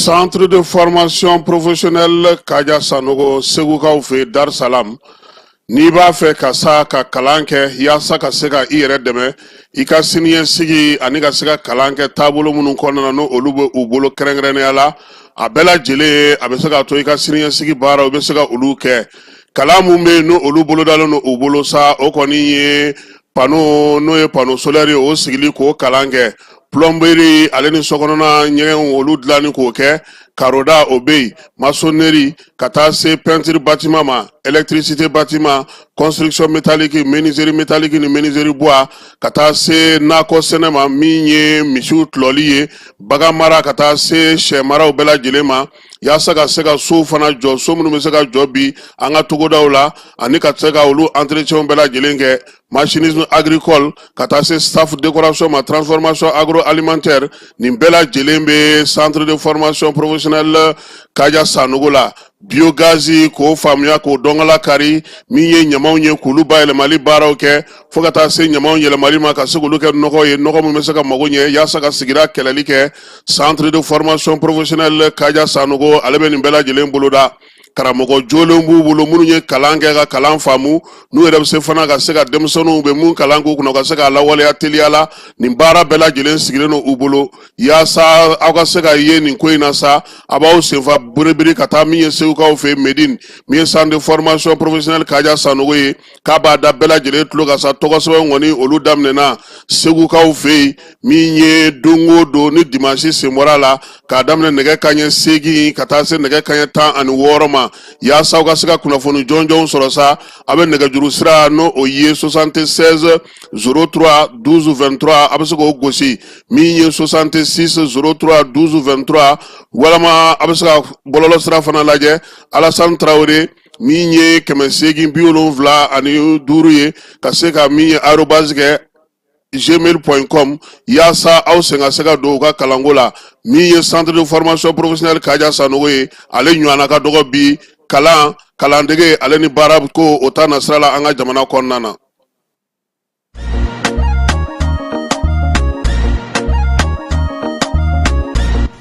Centre de formation professionnelle Kaja Sanogo, Segukaw fɛ Dar Salam, n'i b'a fɛ ka sa ka kalan kɛ yaasa ka se ka i yɛrɛ dɛmɛ i ka siniɲɛsigi ani ka se ka kalan kɛ taabolo minnu kɔnɔna na, n'o olu bɛ u bolo kɛrɛnkɛrɛnnenya la, a bɛɛ lajɛlen a bɛ se k'a to i ka siniɲɛsigi baaraw i bɛ se ka olu kɛ. Kalan mun bɛ yen, n'o olu bolodalen don u bolo sa, o kɔni ye panneau, n'o ye panneau solaire ye, o sigili k'o kalan kɛ, plomberie ale ni sokɔnɔna ɲɛgɛnw olu dilanni k'o kɛ, karoda o bɛ yen, maçonnerie ka taa se peinture bâtiment ma, électricité bâtiment, construction métallique, menuiserie métallique ni menuiserie bois, ka taa se nakɔ sɛnɛ ma, min ye misiw tulɔli ye, bagan mara, ka taa se sɛ maraw bɛɛ lajɛlen ma, yaasa ka se ka sow fana jɔ, so minnu bɛ se ka jɔ bi an ka togodaw la, ani ka se ka olu entretien bɛɛ lajɛlen kɛ, machinisme agricole, ka taa se staff décoration ma, transformation agroalimentaire. Nin bɛɛ lajɛlen bɛ centre de formation professionnelle Kaja Sanogo la. Biogaz k'o faamuya, k'o dɔnkala kari, min ye ɲamaw ye, k'olu bayɛlɛmali baaraw kɛ, fo ka taa se ɲamaw yɛlɛmali ma ka se k'olu kɛ nɔgɔ ye, nɔgɔ min bɛ se ka mago ɲɛ yaasa ka sigida kɛlɛli kɛ. Centre de formation professionnelle Kaja Sanogo, ale bɛ nin bɛɛ lajɛlen boloda. Karamɔgɔ jolenw b'u bolo minnu ye kalan kɛ ka kalan faamu, n'u yɛrɛ bɛ se fana ka se ka denmisɛnninw bɛ mun kalan k'u kunna, ka se k'a lawaleya teliya la. Nin baara bɛɛ lajɛlen sigilen don u bolo yaasa aw ka se ka ye nin ko in na sa. A b'aw senfa biribiri ka taa min ye Segukaw fɛ Medine, min ye centre de formation professionnelle Kaja Sanogo ye, k'a b'a da bɛɛ lajɛlen tulo kan sa. Tɔgɔ sɛbɛn kɔni olu daminɛna Segukaw fɛ yen, min ye don o don ni dimanche sen bɔra a la, k'a daminɛ nɛgɛ kanɲɛ 8 ka taa se nɛgɛ kanɲɛ 16 ma. Yaasa aw ka se ka kunnafoni jɔnjɔnw sɔrɔ sa, a bɛ nɛgɛjuru sira, n'o o ye 76 03 12 23, a bɛ se k'o gosi, min ye 66 03 12 23, walama a bɛ se ka bɔlɔlɔ sira fana lajɛ, Alassane Traoré, min ye 875 ye, ka se ka min ye arobase kɛ gmail.com, yaasa aw sen ka se ka don u ka kalanko la. Min ye centre de formation professionnelle Kaja Sanogo ye, ale ɲɔgɔnna ka dɔgɔ bi kalan, kalandege ale ni baara ko o ta nasira la an ka jamana kɔnɔna na.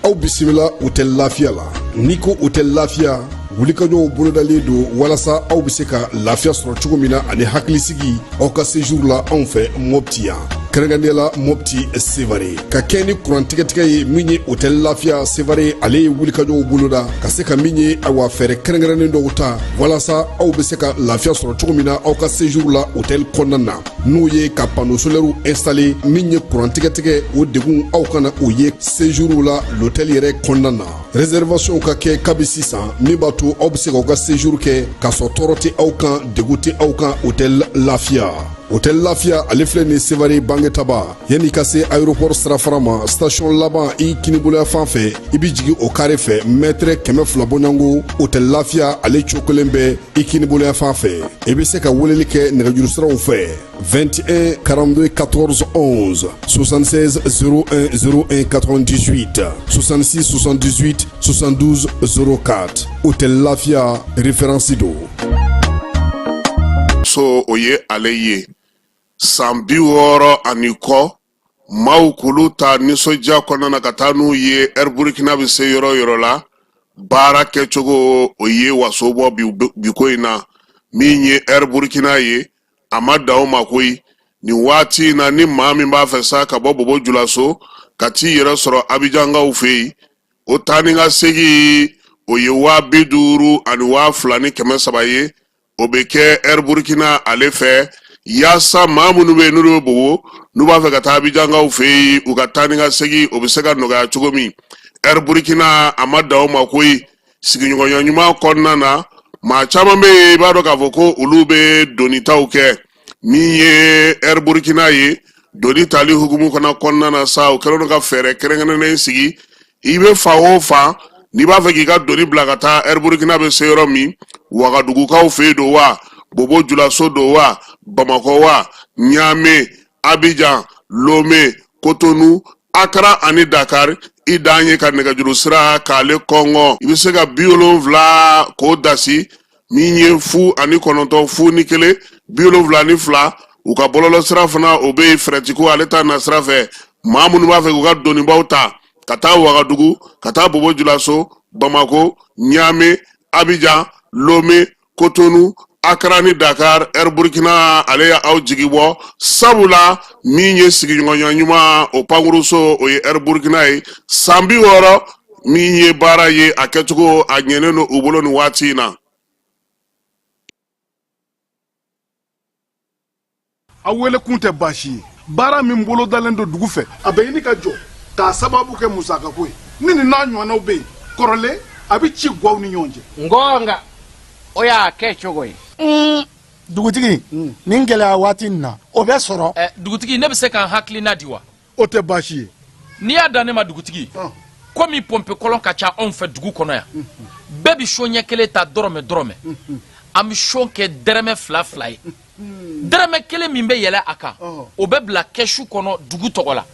Aw bisimila Hôtel Lafiya la. N'i ko Hôtel Lafiya, wulikajɔw bolodalen don walasa aw bɛ se ka lafiya sɔrɔ cogo min na ani hakilisigi aw ka séjour la anw fɛ Mopti yan, kɛrɛnkɛrɛnnenya la Mopti Sevare. Ka kɛ ni kuran tigɛtigɛ ye, min ye Hôtel Lafiya Sevare, ale ye wulikajɔw boloda ka se ka min ye, awa, fɛɛrɛ kɛrɛnkɛrɛnnen dɔw ta walasa aw bɛ se ka lafiya sɔrɔ cogo min na aw ka séjour la hôtel kɔnɔna na, n'o ye ka panneau solaire installer. Min ye kuran tigɛtigɛ, o degun aw kana o ye séjour la l'hôtel yɛrɛ kɔnɔna na. Réservation ka kɛ kabi sisan, min b'a to aw bɛ se k'aw ka séjour kɛ k'a sɔrɔ tɔɔrɔ tɛ aw kan, degun tɛ aw kan. Hôtel Lafiya, Hôtel Lafiya, ale filɛ nin Sevare Bangetaba, yanni ka se aéroport sirafara ma, station laban i kiniboloya fan fɛ, i bɛ jigin o kare fɛ, mɛtɛrɛ 200 bɔɲɔgɔnko, Hôtel Lafiya ale cokolen bɛ i kiniboloya fan fɛ. I bɛ se ka weleli kɛ nɛgɛjuru siraw fɛ: 21 42 14 11, 76 01 01 98, 66 78 72 04. Hôtel Lafia, référence don. So o ye ale ye san 60 ani kɔ, maaw k'olu ta nisɔndiya kɔnɔna na ka taa n'u ye Air Burkina bɛ se yɔrɔ o yɔrɔ la, baara kɛcogo o ye waso bɔ bi ko in na. Min ye Air Burkina ye, a ma dan o ma koyi. Nin waati in na, ni maa min b'a fɛ sa ka bɔ Bobo Julaso ka t'i yɛrɛ sɔrɔ Abijankaw fɛ yen, o taa ni ka segin o ye 502,300 ye. O bɛ kɛ Air Burkina ale fɛ, yaasa maa minnu bɛ yen, n'olu bɛ Bobo, n'u b'a fɛ ka taa Abijankaw fɛ yen, u ka taa ni ka segin o bɛ se ka nɔgɔya cogo min. Air Burkina a ma dan o ma koyi. Sigiɲɔgɔnya ɲuman kɔnɔna na, maa caman bɛ yen, i b'a dɔn k'a fɔ ko olu bɛ donitaw kɛ. Min ye Air Burkina ye, doni tali hukumu fana kɔnɔna na sa, o kɛlen don ka fɛɛrɛ kɛrɛnkɛrɛnnen sigi. I bɛ fan o fan, n'i b'a fɛ k'i ka doni bila ka taa Air Burkina bɛ se yɔrɔ min, Wagadugukaw fɛ yen don wa, Bobo Julaso don wa, Bamakɔ wa, Ɲame, Abijan, Lome, Kotonu, Akara ani Dakar, i dan ye ka nɛgɛjuru sira k'ale kɔngɔ. I bɛ se ka 70 k'o dasi, min ye 0 ani 9, 0 ni 1, 72. U ka bɔlɔlɔ sira fana o bɛ yen, fɛrɛtiko ale ta nasira fɛ, maa minnu b'a fɛ k'u ka donibaw ta ka taa Wagadugu, ka taa Bobo Julaso, Bamako, Ɲame, Abijan, Lome, Kotonu, Akra ni Dakar. Air Burkina ale ye aw jigi bɔ, sabula min ye sigiɲɔgɔnya ɲuman o pankuruso, o ye Air Burkina ye. San 60 min ye baara ye, a kɛcogo a ɲɛnen don u bolo nin waati in na. A wele kun tɛ baasi ye. Baara min bolodalen don dugu fɛ, a bɛ ɲini ka jɔ k'a sababu kɛ musakako ye. Ni nin n'a ɲɔgɔnnaw bɛ yen kɔrɔlen, a bɛ ci gwaw ni ɲɔgɔn cɛ. Ngɔnga o y'a kɛ cogo ye. Dugutigi, nin gɛlɛya waati nin na, o bɛ sɔrɔ. Dugutigi, ne bɛ se ka n hakilina di wa? O tɛ baasi ye. N'i y'a dan ne ma, dugutigi, komi pɔnpe kɔlɔn ka ca anw fɛ dugu kɔnɔ yan, bɛɛ bɛ son ɲɛ kelen ta dɔrɔmɛ dɔrɔmɛ. An bɛ son kɛ dɛrɛmɛ fila fila ye. Dɛrɛmɛ kelen min bɛ yɛlɛ a kan, o bɛ bila kɛsu kɔnɔ dugu tɔgɔ la.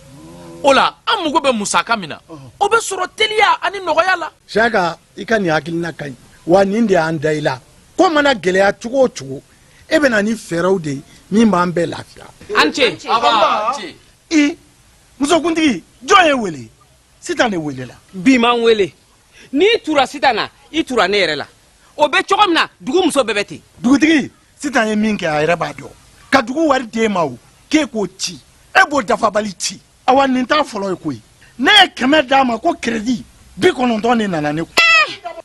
O la, an mago bɛ musaka min na, o bɛ sɔrɔ teliya ani nɔgɔya la. Siyaka, i ka nin hakilina ka ɲi wa. Nin de y'an da i la. Ko mana gɛlɛya cogo o cogo, e bɛ na ni fɛɛrɛw de ye min b'an bɛɛ lafiya. An ce. I musokuntigi, jɔn ye wele? Sitan de welela. Bi man wele. N'i tura sitan na, i tura ne yɛrɛ la. O bɛ cogo min na, dugu muso bɛɛ bɛ ten. Dugutigi, sitan ye min kɛ, a yɛrɛ b'a dɔn. Ka dugu wari d'e ma, o k'e k'o ci, e b'o dafabali ci. Awa, nin t'a fɔlɔ ye koyi. Ne ye 100 d'a ma ko crédit, 90 de nana ne kun.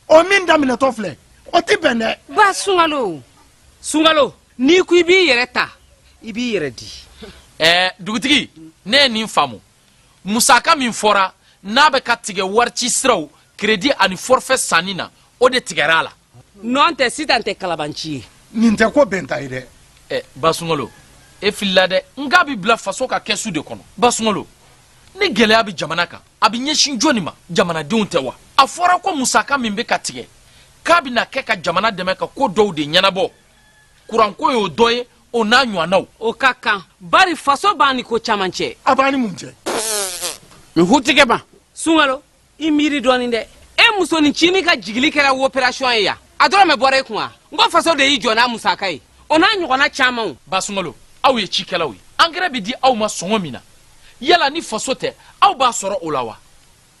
O min daminɛtɔ filɛ, o ti bɛn dɛ. Ba Sunkalo, Sunkalo, n'i ko i b'i yɛrɛ ta, i b'i yɛrɛ di. Dugutigi, ne ye nin faamu. Musaka min fɔra n'a bɛ ka tigɛ warici siraw, crédit ani forfait sanni na, o de tigɛra a la. Nɔn tɛ, sitan tɛ kalabanci ye. Nin tɛ ko bɛnta ye dɛ. Ba Sunkalo, e filila dɛ. N k'a bɛ bila faso ka kɛsu de kɔnɔ. Ba Sunkalo, ni gɛlɛya bɛ jamana kan, a bɛ ɲɛsin jɔnni ma? Jamanadenw tɛ wa? A fɔra ko musaka min bɛ ka tigɛ, k'a bɛna kɛ ka jamana dɛmɛ ka ko dɔw de ɲɛnabɔ. Kuranko y'o dɔ ye, o n'a ɲɔgɔnnaw. O ka kan, bari faso b'an ni ko caman cɛ. A b'an ni mun cɛ? N hutigɛ ma. Sunkalo, i miiri dɔɔnin dɛ. E musonin cinin ka jigili kɛra opération ye yan, a dɔrɔmɛ bɔra e kun wa? N ko faso de y'i jɔ n'a musaka ye, o n'a ɲɔgɔnna camanw. Ba Sunkalo, aw ye cikɛlaw ye. Angɛrɛ bɛ di aw ma sɔngɔ min na, yala ni faso tɛ, aw b'a sɔrɔ o la wa?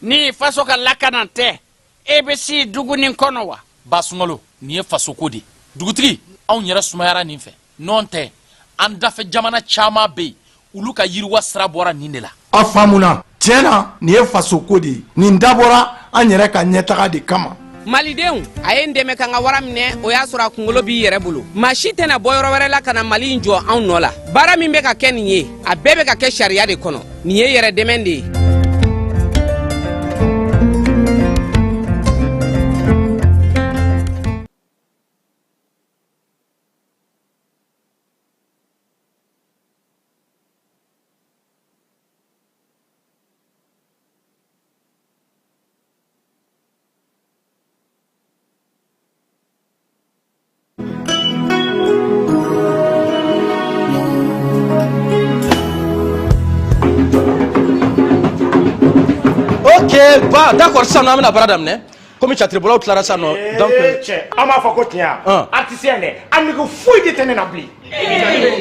Ni faso ka lakana tɛ, e bɛ si dugu nin kɔnɔ wa? Ba Sunkalo, nin ye fasoko de ye. Dugutigi, anw yɛrɛ sumayara nin fɛ. Nɔn tɛ, an dafɛ jamana caman bɛ yen, olu ka yiriwa sira bɔra nin de la. A faamuna. Tiɲɛ na, nin ye fasoko de ye. Nin dabɔra an yɛrɛ ka ɲɛtaga de kama. Malidenw, a ye n dɛmɛ ka n ka wara minɛ. O y'a sɔrɔ a kunkolo b'i yɛrɛ bolo. Maa si tɛna bɔ yɔrɔ wɛrɛ la ka na Mali in jɔ anw nɔ la. Baara min bɛ ka kɛ nin ye, a bɛɛ bɛ ka kɛ sariya de kɔnɔ. Nin ye yɛrɛ dɛmɛ de ye. Ok, ba, d'accord. Sisan nɔ, an bɛna baara daminɛ komi catiribɔlaw tilara sisan nɔ, donc. Cɛ, an b'a fɔ ko tiɲɛ. Artiste dɛ, an nege foyi de tɛ ne na bilen.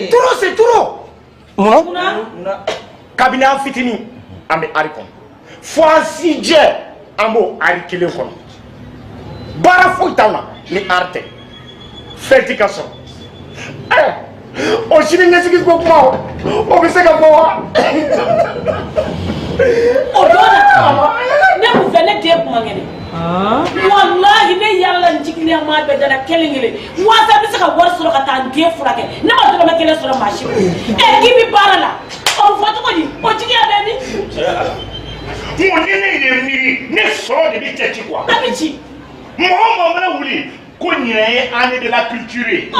Trop, c'est trop. Munna? Kabini an fitinin, an bɛ art kɔnɔ, fo an si jɛ, an b'o art kelen kɔnɔ. Baara foyi t'anw na ni art tɛ. Fɛn ti ka sɔrɔ. O sini ɲɛsigi ko kuma, o bɛ se ka bɔ wa? O don na, ne kun filɛ, ne den kuma kɛnɛ. Walahi, ne yalala, n jigilen maa bɛɛ dala kelen kelen waasa n bɛ se ka wari sɔrɔ ka taa n den furakɛ. Ne ma dɔrɔmɛ kelen sɔrɔ maa si bolo. Ɛ, k'i bɛ baara la, o bɛ fɔ cogo di? O jigiya bɛ min? N ko ni ne ye miiri, ne sɔrɔ de bɛ cɛ ci quoi. A bɛ ci. Mɔgɔ o mɔgɔ mana wuli ko ɲinɛ ye année de la culture ye,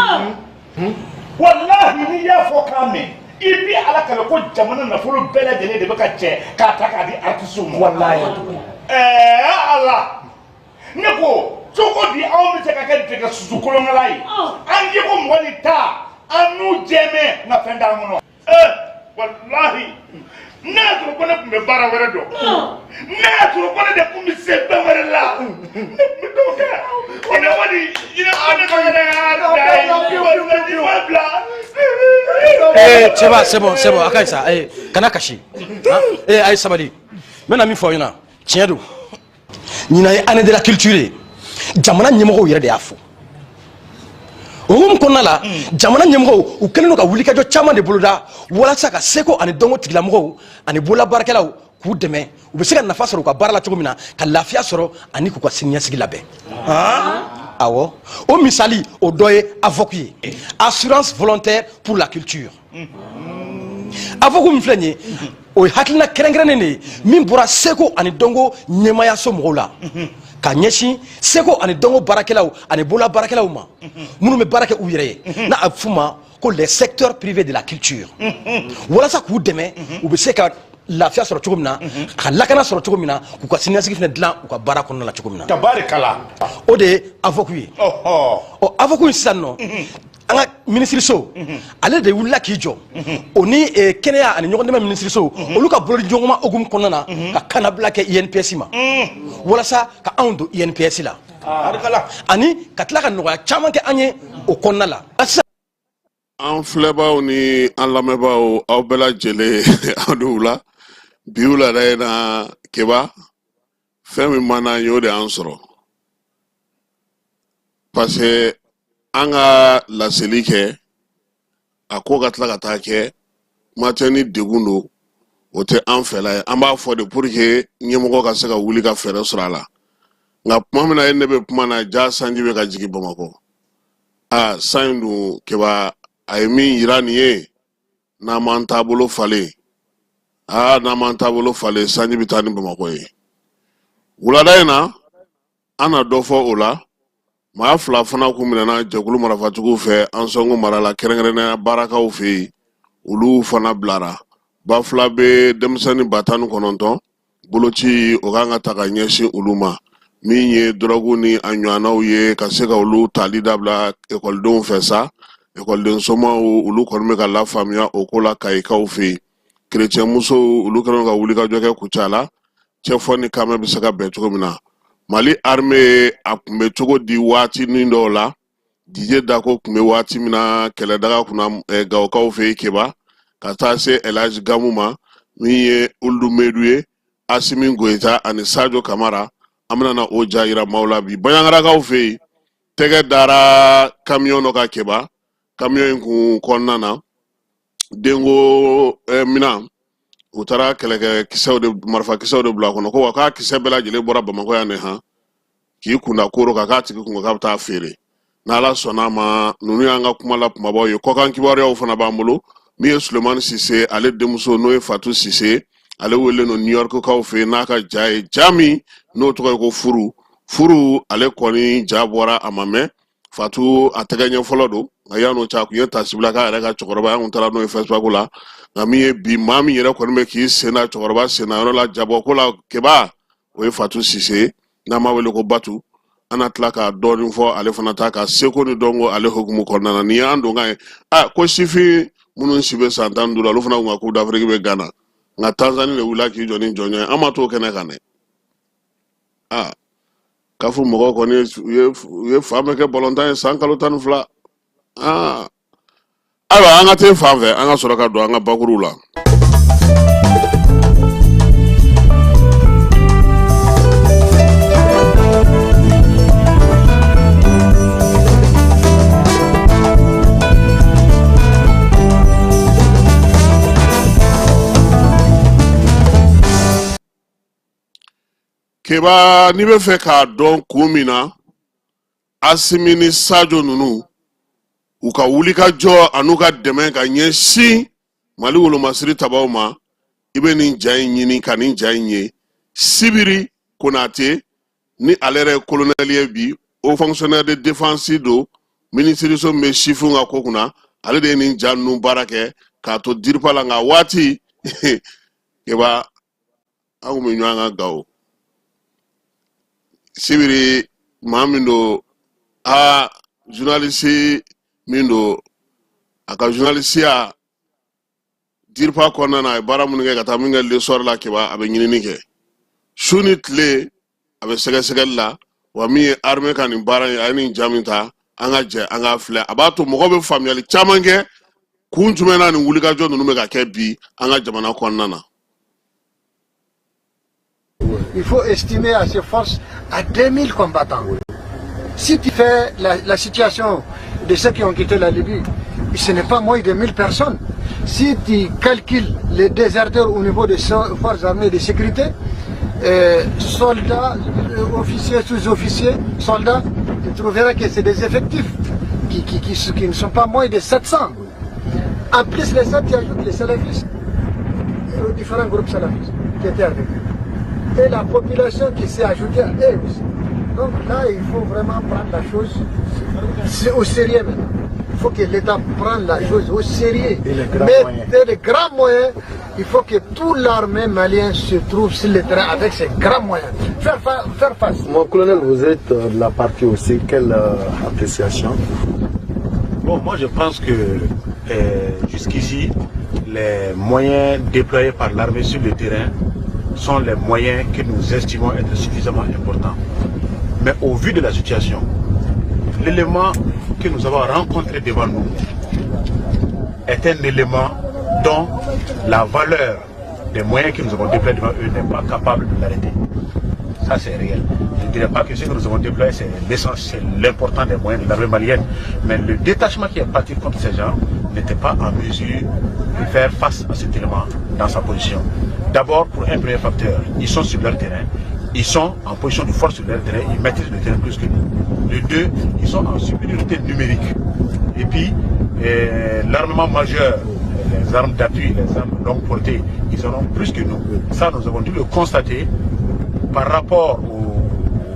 walahi, n'i y'a fɔ k'a mɛn, i bi ala kale ko jamana nafolo bɛɛ lajɛlen de bɛ ka cɛ k'a ta k'a di artiste ma. Walahi, ɛɛ ala, ne ko cogo di anw bɛ se ka kɛ dɛgɛ susu kolonkala ye? An ye ko mɔgɔ ni ta, an n'u jɛmɛ, nka fɛn t'an kɔnɔ. Walahi, ne y'a sɔrɔ ko ne tun bɛ baara wɛrɛ dɔn, ne y'a sɔrɔ ko ne de tun bɛ se fɛn wɛrɛ la, ne tun bɛ t'o kɛ. O ne kɔni ɲinɛ ko ne ka yɛrɛ y'a da ye, walahi, ma bila. Cɛba, c'est bon, c'est bon, a ka ɲi sa. Kana kasi. Han, a ye sabali. N bɛna min fɔ aw ɲɛna. Tiɲɛ don, ɲinan ye année de la culture ye. Jamana ɲɛmɔgɔw yɛrɛ de y'a fɔ. O hukumu kɔnɔna la, jamana ɲɛmɔgɔw u kɛlen don ka wulikajɔ caman de boloda walasa ka seko ani dɔnko tigilamɔgɔw ani bololabaarakɛlaw k'u dɛmɛ, u bɛ se ka nafa sɔrɔ u ka baara la cogo min na, ka lafiya sɔrɔ ani k'u ka siniɲɛsigi labɛn. Awɔ, o misali o dɔ ye AVOC ye, assurance volontaire pour la culture. AVOC min filɛ nin ye, o ye hakilina kɛrɛnkɛrɛnnen de ye min bɔra seko ani dɔnko ɲɛmaayaso mɔgɔw la ka ɲɛsin seko ani dɔnko baarakɛlaw ani bololabaarakɛlaw ma minnu bɛ baara kɛ u yɛrɛ ye, n'a a bɛ f'u ma ko les secteurs privés de la culture, walasa k'u dɛmɛ u bɛ se ka lafiya sɔrɔ cogo min na, ka lakana sɔrɔ cogo min na, k'u ka siniɲɛsigi fana dilan u ka baara kɔnɔna la cogo min na. Tabarikala. O de ye AVOC ye. Ɔ, AVOC in sisan nɔ, an ka minisiriso ale de wulila k'i jɔ, o ni kɛnɛya ani ɲɔgɔndɛmɛ minisiriso, olu ka bolodiɲɔgɔnma hukumu kɔnɔna na, ka kannabila kɛ INPS ma walasa ka anw don INPS la ani ka tila ka nɔgɔya caman kɛ an ye o kɔnɔna la. An filɛbaaw ni an lamɛnbaaw, aw bɛɛ lajɛlen, aw ni wula. Bi wulada in na, Keba, fɛn min man d'an ye, o de y'an sɔrɔ, parce que an ka laseli kɛ a ko ka tila ka taa kɛ kuma tɛ ni degun don, o tɛ an fɛla ye. An b'a fɔ de pour que ɲɛmɔgɔ ka se ka wuli ka fɛɛrɛ sɔrɔ a la. Nka tuma min na e ne bɛ kuma na, ja sanji bɛ ka jigin Bamakɔ. Aa, san in dun, Keba, a ye min yira nin ye, n'an m'an taabolo falen, aa, n'an m'an taabolo falen, sanji bɛ taa ni Bamakɔ ye. Wulada in na, an na dɔ fɔ o la. Maa fila fana kun minɛna jɛkulu marafatigiw fɛ Ansɔngo mara la, kɛrɛnkɛrɛnnenya baarakaw fɛ yen. Olu fana bilara. Bafulabe denmisɛnnin 19,000 boloci o kan ka ta ka ɲɛsin olu ma. Min ye dɔrɔgu ni a ɲɔgɔnnaw ye, ka se ka olu tali dabila ekɔlidenw fɛ sa, ekɔliden somaw olu kɔni bɛ ka lafaamuya o ko la Kayikaw fɛ yen. Kerecɛn musow olu kɛlen ka wulikajɔ kɛ Kucala, cɛfɔ ni kanmɛ bɛ se ka bɛn cogo min na. Mali armée a tun bɛ cogo di waati ni dɔw la? Didier Dacko tun bɛ waati min na kɛlɛdaga kunna Gawokaw fɛ yen, Keba, ka taa se Elhaji Gamu ma, min ye Ould Medu ye, Asimi Goyita ani Sadio Kamara, an bɛna na o ja yira maaw la bi. Baɲagarakaw fɛ yen, tɛgɛ dara kamiyɔn dɔ kan, Keba. Kamiyɔn in kun kɔnɔna na, denko minan, u taara kɛlɛkɛ kisɛw de, marifa kisɛw de bila a kɔnɔ, ko wa k'a kisɛ bɛɛ lajɛlen bɔra Bamakɔ yan de han, k'i kunda koro kan, k'a tigi kun k'a bɛ taa feere. N'Ala sɔnna a ma, ninnu y'an ka kuma la kumabaw ye. Kɔkan kibaruyaw fana b'an bolo. Min ye Sulemani Sise, ale denmuso n'o ye Fatu Sise, ale welelen don New York kaw fɛ yen n'a ka ja ye, ja min n'o tɔgɔ ye ko furu furu. Ale kɔni ja bɔra a ma mɛn. Fatu a tɛgɛ ɲɛ fɔlɔ don, nka yan'o cɛ, a kun ye tasibila k'a yɛrɛ ka cɛkɔrɔba, an kun taara n'o ye Facebook la. Nka min ye bi, maa min yɛrɛ kɔni bɛ k'i sen da cɛkɔrɔba sen na yɔrɔ la jabɔ ko la, Keba, o ye Fatu Sise, n'an b'a wele ko Batu. An na tila ka dɔɔnin fɔ ale fana ta ka seko ni dɔnko ale hukumu kɔnɔna na. Nin y'an donkan ye. A ko sifin minnu si bɛ san 15 la, olu fana kun ka Coupe d'Afrique bɛ Gana, nka Tanzanie de wulila k'i jɔ ni jɔnjɔn ye. An ma t'o kɛnɛ kan dɛ. Aa, k'a fɔ mɔgɔw kɔni u ye fan bɛɛ kɛ balontan ye san kalo 12. Aa, ayiwa, an ka te fan fɛ, an ka sɔrɔ ka don an ka bakuruw la. Keba, n'i bɛ fɛ k'a dɔn kun min na Asimi ni Sajo ninnu u ka wulikajɔ an'u ka dɛmɛ ka ɲɛsin Mali wolomasiri tabaw ma, i bɛ nin ja in ɲini ka nin ja in ye. Sibiri Konate, ni ale yɛrɛ ye kolonɛli ye bi, haut fonctionnaire de défense don, minisiriso min bɛ sifinw ka ko kunna, ale de ye nin ja ninnu baara kɛ k'a to DIRPA la. Nka waati, Keba, an kun bɛ ɲɔgɔn kan Gawo. Sibiri maa min don, aa, journaliste min don, a ka journalisiya DIRPA kɔnɔna na, a ye baara minnu kɛ ka taa min kɛ Le Soir la, Keba, a bɛ ɲinini kɛ su ni tile, a bɛ sɛgɛsɛgɛli la. Wa min ye armée ka nin baara ye, a ye nin ja min ta, an ka jɛ an k'a filɛ. A b'a to mɔgɔ bɛ faamuyali caman kɛ kun jumɛn na nin wulikajɔ ninnu bɛ ka kɛ bi an ka jamana kɔnɔna na. Il faut estimer à ces forces à 2000 combattants. Si tu fais la situation de ceux qui ont quitté la Libye, ce n'est pas moins de 1000 personnes. Si tu calcules les déserteurs au niveau des forces armées de sécurité, soldats, officiers, sous-officiers, soldats, tu trouveras que c'est des effectifs qui ne sont pas moins de 700. En plus les ça, tu ajoutes les salafistes, les différents groupes salafistes qui étaient avec eux. Et la population qui s'est ajoutée à eux aussi. Donc là, il faut vraiment prendre la chose au sérieux maintenant. Il faut que l'État prenne la chose au sérieux. Et les grands Mais moyens. les grands moyens, il faut que toute l'armée malienne se trouve sur le terrain avec ses grands moyens. Faire face. Mon colonel, vous êtes de la partie aussi. Quelle appréciation? Bon, moi je pense que jusqu'ici, les moyens déployés par l'armée sur le terrain sont les moyens que nous estimons être suffisamment importants. Mais au vu de la situation, l'élément que nous avons rencontré devant nous est un élément dont la valeur des moyens que nous avons déployés devant eux n'est pas capable de l'arrêter. Ça, c'est réel. Je ne dirais pas que ce que nous avons déployé, c'est l'essentiel, c'est l'important des moyens de l'armée malienne. Mais le détachement qui est parti contre ces gens n'était pas en mesure de faire face à cet élément dans sa position. D'abord, pour un premier facteur, ils sont sur leur terrain. Ils sont en position de force sur leur terrain, ils maîtrisent le terrain plus que nous. Le deux, ils sont en supériorité numérique. Et puis, l'armement majeur, les armes d'appui, les armes longue portée, ils en ont plus que nous. Ça, nous avons dû le constater par rapport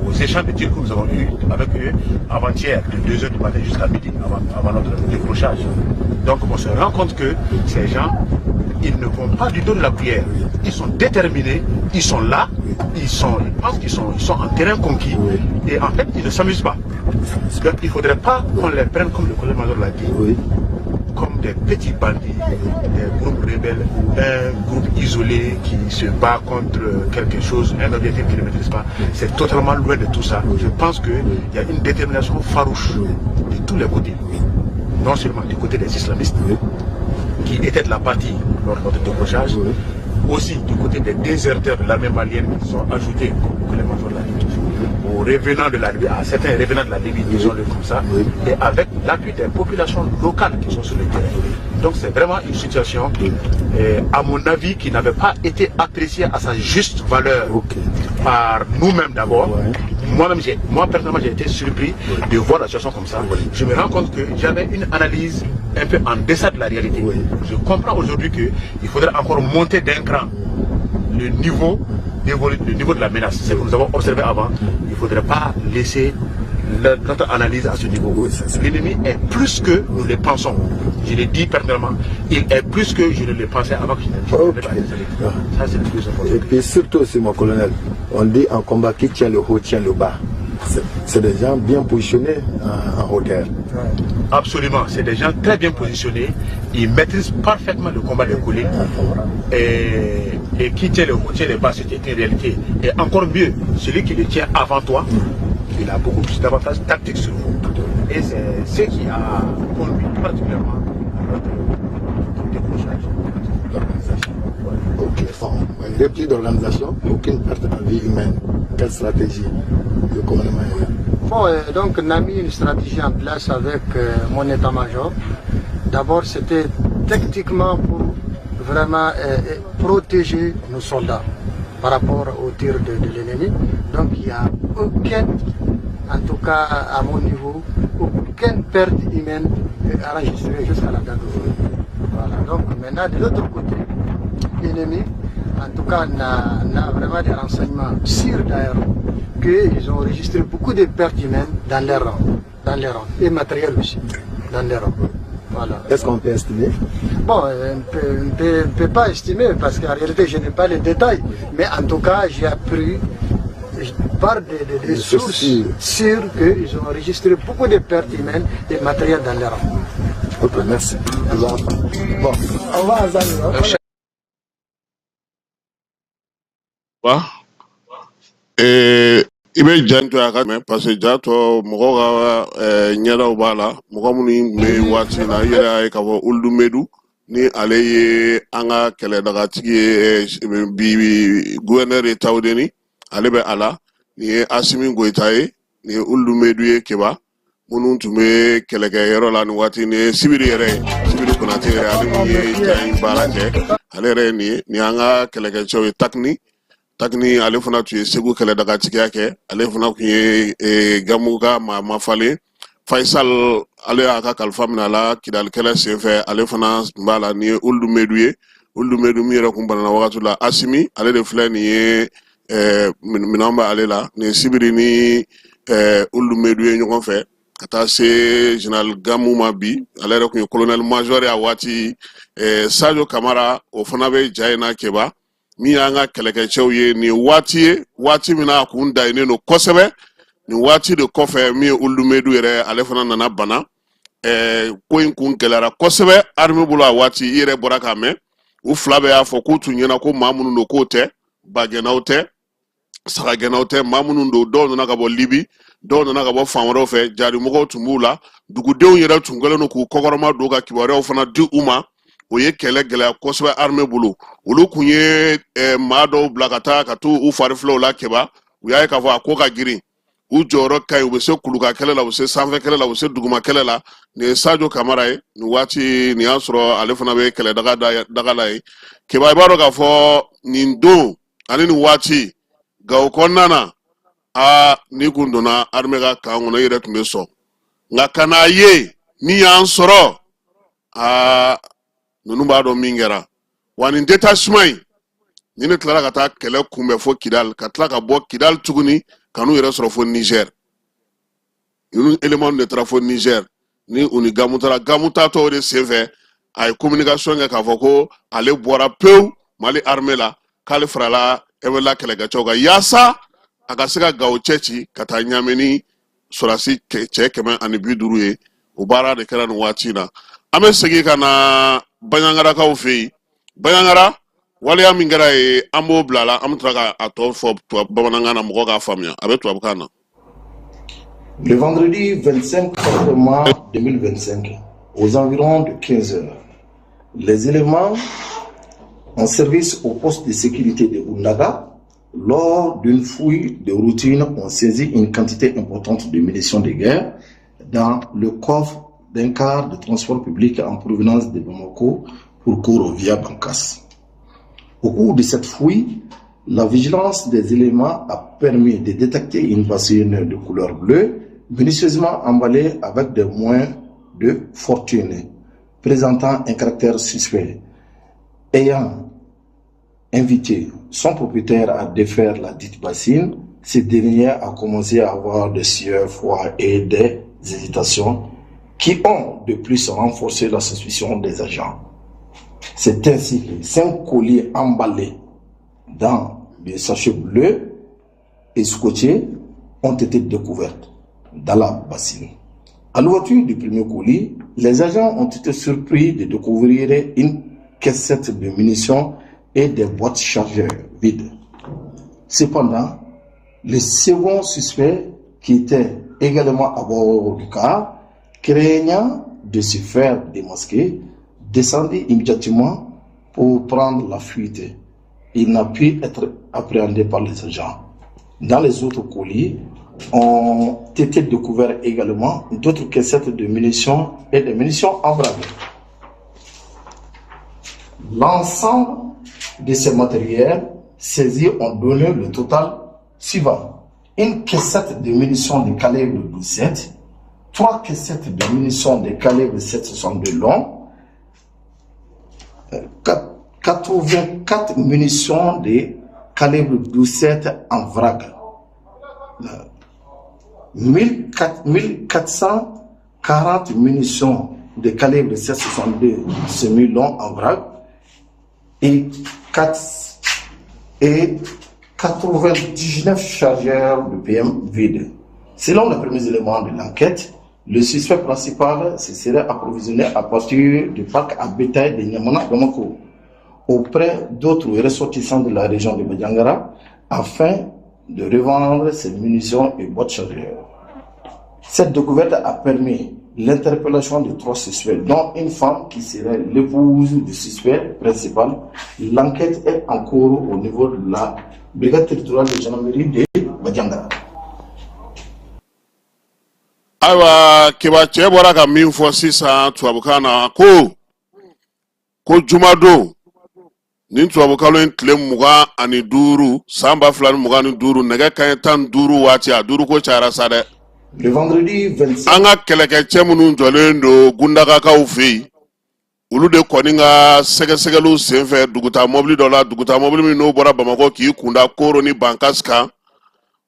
aux échanges de tirs que nous avons eus avec eux avant-hier, de 2h du matin jusqu'à midi, avant notre décrochage. Donc on se rend compte que ces gens, ils ne vont pas du dos de la cuillère. Ils sont déterminés, ils sont là, ils pensent qu'ils sont, ils sont en terrain conquis, et en fait, ils ne s'amusent pas. Donc il ne faudrait pas qu'on les prenne, comme le colonel major l'a dit, comme des petits bandits, des groupes rebelles, un groupe isolé qui se bat contre quelque chose, un objectif qu'il ne maîtrise pas. C'est totalement loin de tout ça. Je pense qu'il y a une détermination farouche de tous les côtés. Non seulement du côté des islamistes, qui étaient de la partie lors de notre décrochage, aussi du côté des déserteurs de l'armée malienne qui sont ajoutés, comme le major l'a dit toujours, aux revenants de la Libye, à certains revenants de la Libye, disons-le comme ça, et avec l'appui des populations locales qui sont sur le terrain. Donc c'est vraiment une situation, à mon avis, qui n'avait pas été appréciée à sa juste valeur par nous-mêmes d'abord. Moi-même, moi personnellement, j'ai été surpris de voir la situation comme ça. Je me rends compte que j'avais une analyse un peu en deçà de la réalité. Je comprends aujourd'hui qu'il faudrait encore monter d'un cran le niveau, le niveau de la menace. Ce que nous avons observé avant, il ne faudrait pas laisser notre analyse à ce niveau. L'ennemi est plus que nous le pensons. Je l'ai dit personnellement, il est plus que je ne le pensais avant que je ne Ça, c'est le plus important. Et puis surtout aussi, mon colonel, on dit en combat qui tient le haut tient le bas. C'est des gens bien positionnés en hauteur. Absolument, c'est des gens très bien positionnés. Ils maîtrisent parfaitement le combat des collines. Et qui tient le haut tient le bas, c'est une réalité. Et encore mieux, celui qui le tient avant toi, il a beaucoup plus d'avantages tactiques sur vous. Et c'est ce qui a conduit particulièrement à notre décrochage. L'organisation. Ok, bon, un repli d'organisation, aucune perte en vie humaine. Quelle stratégie le commandement est là? Bon, donc on a mis une stratégie en place avec mon état-major. D'abord, c'était tactiquement pour vraiment protéger nos soldats par rapport au tir de l'ennemi. Donc il n'y a aucun, en tout cas à mon niveau, aucune perte humaine enregistrée jusqu'à la date d'aujourd'hui. Voilà. Donc maintenant, de l'autre côté, l'ennemi, en tout cas, on a vraiment des renseignements sûrs d'ailleurs, qu'ils ont enregistré beaucoup de pertes humaines dans les rangs, et matériel aussi, dans les rangs. Voilà. Est-ce qu'on peut estimer? Bon, on ne peut pas estimer parce qu'en réalité, je n'ai pas les détails. Mais en tout cas, j'ai appris par des sources sûres qu'ils ont enregistré beaucoup de pertes humaines et matériel dans les rangs. Ok, merci. Bon, on va ensemble. Et i bɛ ja to a ka mɛ parce que ja tɔ mɔgɔw ka ɲɛdaw b'a la, mɔgɔ minnu bɛ waati na i yɛrɛ y'a ye k'a fɔ Uludu Medu ni ale ye an ka kɛlɛdagatigi ye bi gouverneur ye Tawudeni. Ale bɛ a la. Nin ye Asimi Goyita ye, nin ye Ulumedu ye. Keba minnu tun bɛ kɛlɛkɛyɔrɔ la nin waati, nin ye Sibiri yɛrɛ ye, Sibiri Konate yɛrɛ, ale min ye ja in baara kɛ, ale yɛrɛ ye nin ye. Nin y'an ka kɛlɛkɛcɛw ye. Takini, Takini, ale fana tun ye Segu kɛlɛdagatigiya kɛ, ale fana tun ye Gamu ka maa mafalen. Faisal, ale y'a ka kalifa minɛ a la Kidali kɛlɛ senfɛ, ale fana tun b'a la. Nin ye Ulumedu ye, Ulumedu min yɛrɛ kun banana wagati la. Asimi, ale de filɛ nin ye, minɛn bɛ ale la. Nin ye Sibiri ni Ulumedu ye ɲɔgɔn fɛ ka taa se général Gamu ma bi, ale yɛrɛ tun ye colonel major ye a waati. Sadio Kamara, o fana bɛ ja in na. Keba min y'an ka kɛlɛkɛcɛw ye nin waati ye, waati min na a kun dayinnen don kosɛbɛ. Nin waati de kɔfɛ, min ye Ulumedu yɛrɛ, ale fana nana bana. Ko in kun gɛlɛyara kosɛbɛ armée bolo a waati. I yɛrɛ bɔra k'a mɛn, u fila bɛɛ y'a fɔ k'u tun ɲɛna ko maa minnu don, k'o tɛ bagɛnnaw tɛ, sagagɛnnaw tɛ, maa minnu don, dɔw nana ka bɔ Libi, dɔw nana ka bɔ fan wɛrɛw fɛ, jarimɔgɔw tun b'u la, dugudenw yɛrɛ tun kɛlen don k'u kɔkɔrɔma don ka kibaruyaw fana di u ma. O ye kɛlɛ gɛlɛya kosɛbɛ armée bolo. Olu kun ye maa dɔw bila ka taa ka t'u u fari filɛ o la. Keba, u y'a ye k'a fɔ a ko ka girin, u jɔyɔrɔ ka ɲi, u bɛ se kuluka kɛlɛ la, u bɛ se sanfɛ kɛlɛ la, u bɛ se duguma kɛlɛ la. Nin ye Sadio Kamara ye nin waati, nin y'a sɔrɔ ale fana bɛ kɛlɛ daga la yen. Keba, i b'a dɔn k'a fɔ nin don ani nin waati, Gawo kɔnɔna na, aa, n'i kun donna armée ka camp kɔnɔ, i yɛrɛ tun bɛ sɔn, nka ka n'a ye min y'an sɔrɔ, aa, ninnu b'a dɔn min kɛra. Wa nin détachement in, ni ne tilara ka taa kɛlɛ kunbɛn fo Kidal, ka tila ka bɔ Kidal tuguni ka n'u yɛrɛ sɔrɔ fo Niger. Ninnu élément de taara fo Niger ni u ni Gamu taara. Gamu taatɔ, o de senfɛ a ye communication kɛ k'a fɔ ko ale bɔra pewu Mali armée la, k'ale farala MNLA kɛlɛkɛcɛw kan yaasa a ka se ka Gawo cɛ ci ka taa Ɲamɛ ni sɔrɔdasi cɛ 150 ye. O baara de kɛra nin waati in na. An bɛ segin ka na Baɲangarakaw fɛ yen. Baɲangara waleya min kɛra yen, an b'o bila la, an bɛ tila ka a tɔ fɔ bamanankan na, mɔgɔ k'a faamuya, a bɛ tubabukan na. Le vendredi 25 mars 2025, aux environs de 15 heures, les éléments en service au poste de sécurité de Oundaga, lors d'une fouille de routine, ont saisi une quantité importante de munitions de guerre dans le coffre d'un car de transport public en provenance de Bamako pour Koro via Bankas. Au cours de cette fouille, la vigilance des éléments a permis de détecter une bassine de couleur bleue minutieusement emballée avec des moyens de fortune, présentant un caractère suspect. Ayant invité son propriétaire à défaire la dite bassine, ce dernier a commencé à avoir des sueurs froides et des hésitations qui ont de plus renforcé la suspicion des agents. C'est ainsi que cinq colis emballés dans des sachets bleus et scotchés ont été découverts dans la bassine. À l'ouverture du premier colis, les agents ont été surpris de découvrir une caissette de munitions et des boîtes chargeurs vides. Cependant, le second suspect, qui était également à bord du car, craignant de se faire démasquer, descendit immédiatement pour prendre la fuite. Il n'a pu être appréhendé par les agents. Dans les autres colis ont été découverts également d'autres caissettes de munitions et des munitions en vrac. L'ensemble de ces matériels saisis ont donné le total suivant. Une caissette de munitions de calibre 17, trois caissettes de munitions de calibre 7,62 long, 84 munitions de calibre 17 en vrac, 1440 munitions de calibre 7,62 semi-long en vrac et 99 chargeurs de PM vides. Selon les premiers éléments de l'enquête, le suspect principal se serait approvisionné à partir du parc à bétail de Niamana Bamako auprès d'autres ressortissants de la région de Bandiagara afin de revendre ses munitions et boîtes chargeurs. Cette découverte a permis l'interpellation de trois suspects, dont une femme qui serait l'épouse du suspect principal. L'enquête est en cours au niveau de la brigade territoriale de gendarmerie de Bandiagara. Ayiwa Keba, cɛ bɔra ka min fɔ sisan tubabukan na, ko jumadon nin, tubabukalo in tile 25, san 2025, nɛgɛ kaɲɛ 15 waati, a duuru ko cayara sa dɛ. Le vendredi 25 An ka kɛlɛkɛcɛ minnu jɔlen don Gundagakaw fɛ yen, olu de kɔni ka sɛgɛsɛgɛliw senfɛ, duguta mɔbili dɔ la, duguta mɔbili min n'o bɔra Bamakɔ k'i kunda Koro ni Bankas kan,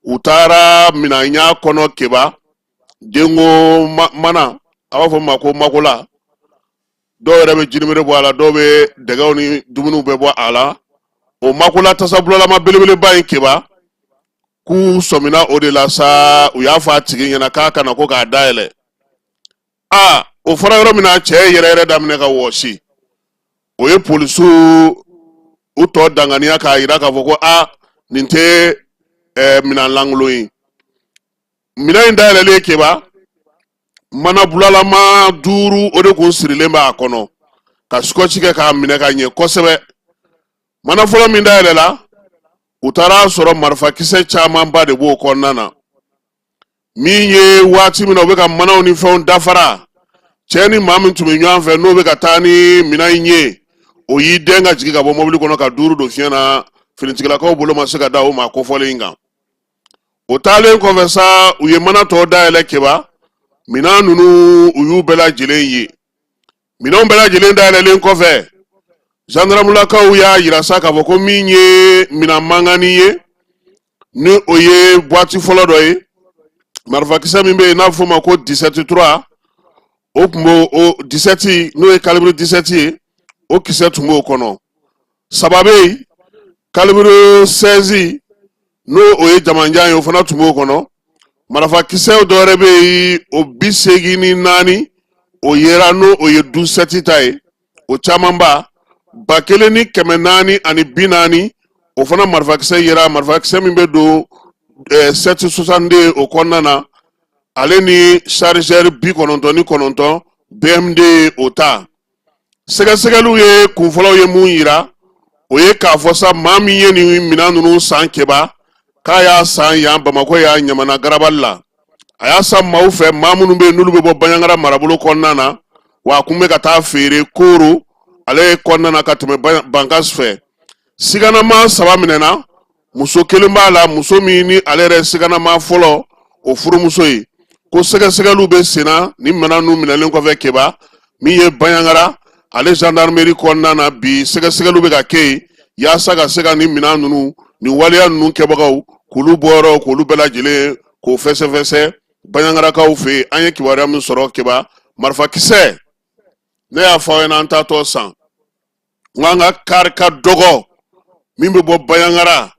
u taara minɛnya kɔnɔ Keba, denko mana, a b'a fɔ ma ko makola. Dɔw yɛrɛ bɛ jinimere bɔ a la, dɔw bɛ dɛgɛw ni dumuniw bɛ bɔ a la. O makola tasabulalama belebeleba in Keba, k'u sɔmina o de la sa, u y'a fɔ a tigi ɲɛna k'a kana ko k'a dayɛlɛ. A o fɔra yɔrɔ min na, cɛ ye yɛrɛ yɛrɛ daminɛ ka wɔsi. O ye polisiw u tɔ danganiya k'a yira k'a fɔ ko a nin tɛ minɛn lankolon ye. Minɛn in dayɛlɛlen Keba, mana bulalama duuru, o de kun sirilen bɛ a kɔnɔ ka scotch kɛ k'a minɛ ka ɲɛ kosɛbɛ. Mana fɔlɔ min dayɛlɛla, u taara sɔrɔ marifakisɛ camanba de b'o kɔnɔna na. Min ye waati min na u bɛ ka manaw ni fɛnw dafara, cɛ ni maa min tun bɛ ɲɔgɔn fɛ n'o bɛ ka taa ni minɛn in ye, o y'i dɛn ka jigin ka bɔ mɔbili kɔnɔ ka duuru don fiɲɛ na. Finitigilakaw bolo ma se ka da o maa kofɔlen in kan. O taalen kɔfɛ sa, u ye mana tɔ dayɛlɛ Keba, minɛn ninnu, u y'u bɛɛ lajɛlen ye. Minɛnw bɛɛ lajɛlen dayɛlɛlen kɔfɛ, zandaramulakaw y'a yira sa k'a fɔ ko min ye minɛn mankanni ye, ni o ye boîte fɔlɔ dɔ ye, marifakisɛ min bɛ yen n'a bɛ f'o ma ko 17-3, o tun b'o, o 17 n'o ye calibre 17 ye, o kisɛ tun b'o kɔnɔ. Saba bɛ yen, calibre 16, n'o o ye jamanjan ye, o fana tun b'o kɔnɔ. Marifakisɛw dɔ wɛrɛ bɛ yen, o 84, o yera, n'o o ye du 7 ta ye, o camanba, 1440, o fana marifakisɛ yera, marifakisɛ min bɛ don 762 o kɔnɔna na, ale ni chargeur 99 BMD o ta. Sɛgɛsɛgɛliw ye kunfɔlɔw ye mun yira, o ye k'a fɔ sa, maa min ye nin minɛn ninnu san Keba, k'a y'a san yan Bamakɔ yan Ɲamana garabali la. A y'a san maaw fɛ, maa minnu bɛ yen n'olu bɛ bɔ Banjagara marabolo kɔnɔna na, wa a kun bɛ ka taa feere Koro ale kɔnɔna na ka tɛmɛ Bankas fɛ. Siganama saba minɛna, muso kelen b'a la, muso min ni ale yɛrɛ siganama fɔlɔ, o furumuso ye. Ko sɛgɛsɛgɛliw bɛ senna ni minɛn ninnu minɛlen kɔfɛ Keba, min ye Banjagara ale gendarmerie kɔnɔna na, bi sɛgɛsɛgɛliw bɛ ka kɛ yen yaasa ka se ka nin minɛn ninnu, nin waleya ninnu kɛbagaw, k'olu bɔyɔrɔ, k'olu bɛɛ lajɛlen k'o fɛsɛfɛsɛ Banjagarakaw fɛ yen. An ye kibaruya min sɔrɔ Keba, marifakisɛ, ne y'a fɔ aw ɲɛna an taatɔ san, n ko an ka kari ka dɔgɔ min bɛ bɔ Banjagara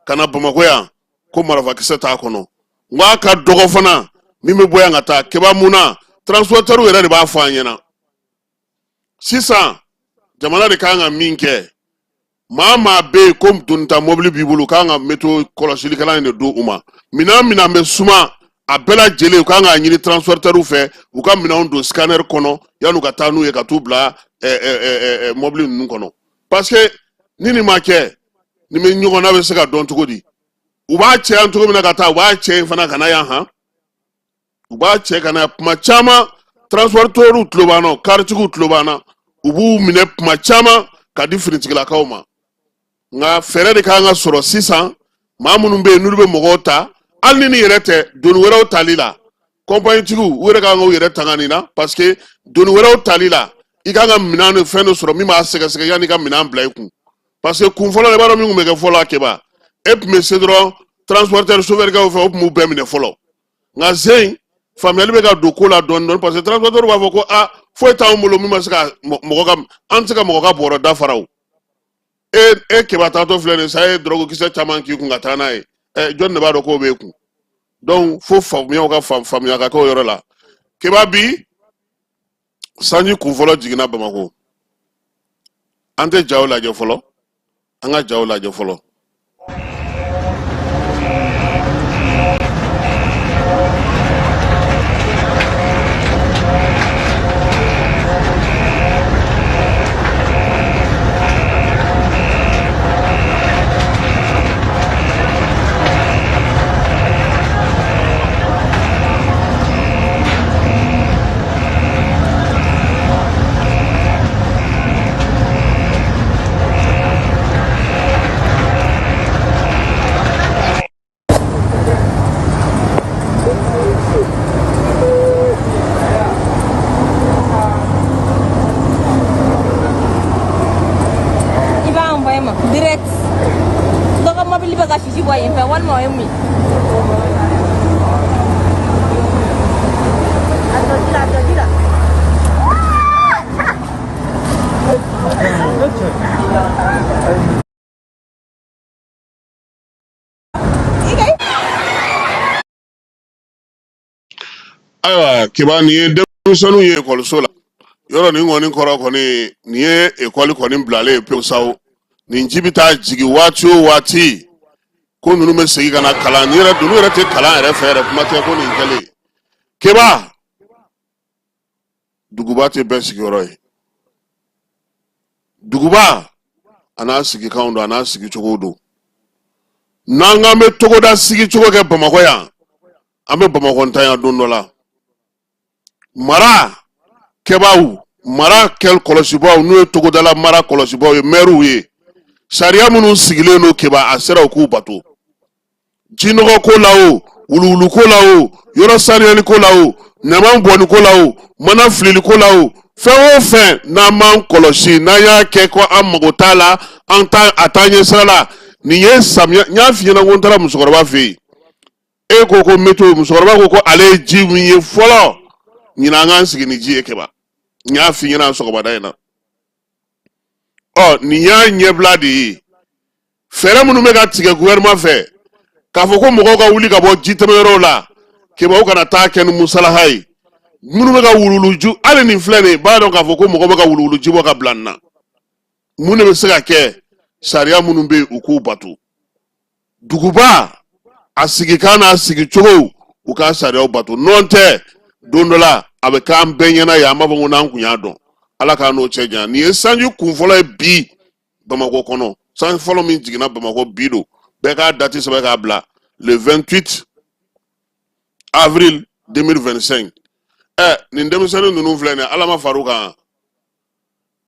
ka na Bamakɔ yan, ko marifakisɛ t'a kɔnɔ. N ko a ka dɔgɔ fana min bɛ bɔ yan ka taa Keba. Mun na? Transportɛriw yɛrɛ de b'a fɔ an ɲɛna. Sisan jamana de kan ka min kɛ, maa maa bɛ yen ko donita mɔbili b'i bolo, kan ka météo kɔlɔsilikɛla in de don u ma. Minɛn minɛn bɛ suma, a bɛɛ lajɛlen, u kan k'a ɲini transportɛriw fɛ, u ka minɛnw don scanner kɔnɔ yan'u ka taa n'u ye ka t'u bila mɔbili ninnu kɔnɔ, parce que ni nin ma kɛ, nin bɛ ɲɔgɔnna bɛ se ka dɔn cogo di? U b'a cɛ yan cogo min na ka taa, u b'a cɛ yen fana ka na yan han, u b'a cɛ ka na yan. Kuma caman transportɛriw tulo b'an na, karitigiw tulo b'an na, u b'u minɛ kuma caman ka di finitigilakaw ma. Nka fɛɛrɛ de kan ka sɔrɔ sisan, maa minnu bɛ yen n'olu bɛ mɔgɔw ta, hali ni nin yɛrɛ tɛ, doni wɛrɛw tali la, kɔnpanitigiw, u yɛrɛ kan k'u yɛrɛ tanga nin na, parce que doni wɛrɛw tali la, i kan ka minɛn ni fɛn dɔ sɔrɔ min b'a sɛgɛsɛgɛ yanni i ka minɛn bila i kun. Parce que kun fɔlɔ la, i b'a dɔn min tun bɛ kɛ fɔlɔ a Keba, e tun bɛ se dɔrɔn transporteur chauffeur kɛw fɛ, o tun b'u bɛɛ minɛ fɔlɔ. Nka zen faamuyali bɛ ka don ko la dɔɔni dɔɔni, parce que transporteur b'a fɔ ko a foyi t'anw bolo min ma se ka mɔgɔ ka, an tɛ se ka mɔgɔ ka bɔrɔ dafara. O e Keba taatɔ filɛ nin sa, e ye dɔrɔgu kisɛ caman k'i kun ka taa n'a ye, ɛ jɔn de b'a dɔn k'o b'e kun? Donc fo faamuyaw ka faamuya ka kɛ o yɔrɔ la. Keba, bi sanji kun fɔlɔ jiginna Bamakɔ. An tɛ jaw lajɛ fɔlɔ, an ka jaw lajɛ fɔlɔ. Ayiwa Keba, nin ye denmisɛnninw ye ekɔliso la yɔrɔ nin kɔni kɔrɔ kɔni, nin ye ekɔli kɔni bilalen ye pewu sa o. Nin ji bɛ taa jigin waati o waati ko ninnu bɛ segin ka na kalan, nin yɛrɛ ninnu yɛrɛ tɛ kalan yɛrɛ fɛ yɛrɛ, kuma tɛ ko nin kɛlen. Keba, duguba tɛ bɛɛ sigiyɔrɔ ye. Duguba a n'a sigikanw don, a n'a sigicogow don. N'an k'an bɛ togoda sigicogo kɛ Bamakɔ yan, an bɛ Bamakɔ ntanya don dɔ la. Mara kɛbaaw, mara kɛ kɔlɔsibaaw, n'o ye togodala mara kɔlɔsibaaw ye, mɛriw ye, sariya minnu sigilen don Keba, a sera u k'u bato. Jinɔgɔ ko la o, wuluwulu ko la o, yɔrɔ saniyali ko la o, ɲaman bɔnni ko la o, mana filili ko la o, fɛn o fɛn n'an m'an kɔlɔsi, n'an y'a kɛ ko an mago t'a la, an t'a a t'an ɲɛ sira la. Nin ye samiya, n y'a f'i ɲɛna ko n taara musokɔrɔba fɛ yen, e ko ko météo, musokɔrɔba ko ko ale ye ji min ye fɔlɔ ɲinan, an k'an sigi ni ji ye. Keba, n y'a f'i ɲɛna sɔgɔmada in na. Ɔ, nin y'a ɲɛbila de ye. Fɛɛrɛ minnu bɛ ka tigɛ gouvernement fɛ k'a fɔ ko mɔgɔw ka wuli ka bɔ jitɛmɛyɔrɔw la, Keba, u kana taa kɛ ni musalaha ye. Minnu bɛ ka wuluwuluji, hali nin filɛ nin ye, b'a dɔn k'a fɔ ko mɔgɔw bɛ ka wuluwuluji bɔ ka bila nin na. Mun de bɛ se ka kɛ? Sariya minnu bɛ yen, u k'u bato. Duguba a sigikan n'a sigicogo, u ka sariyaw bato. N'o tɛ, don dɔ la a bɛ k'an bɛɛ ɲɛna yan, an b'a fɔ ko n'an kun y'a dɔn. Ala k'an n'o cɛ janya. Nin ye sanji kun fɔlɔ ye bi Bamakɔ kɔnɔ. Sanji fɔlɔ min jiginna Bamakɔ bi don, bɛɛ k'a dati sɛbɛn k'a bila, le 28 avril 2025. Ɛ, nin denmisɛnnin ninnu filɛ nin ye, Ala ma far'u kan.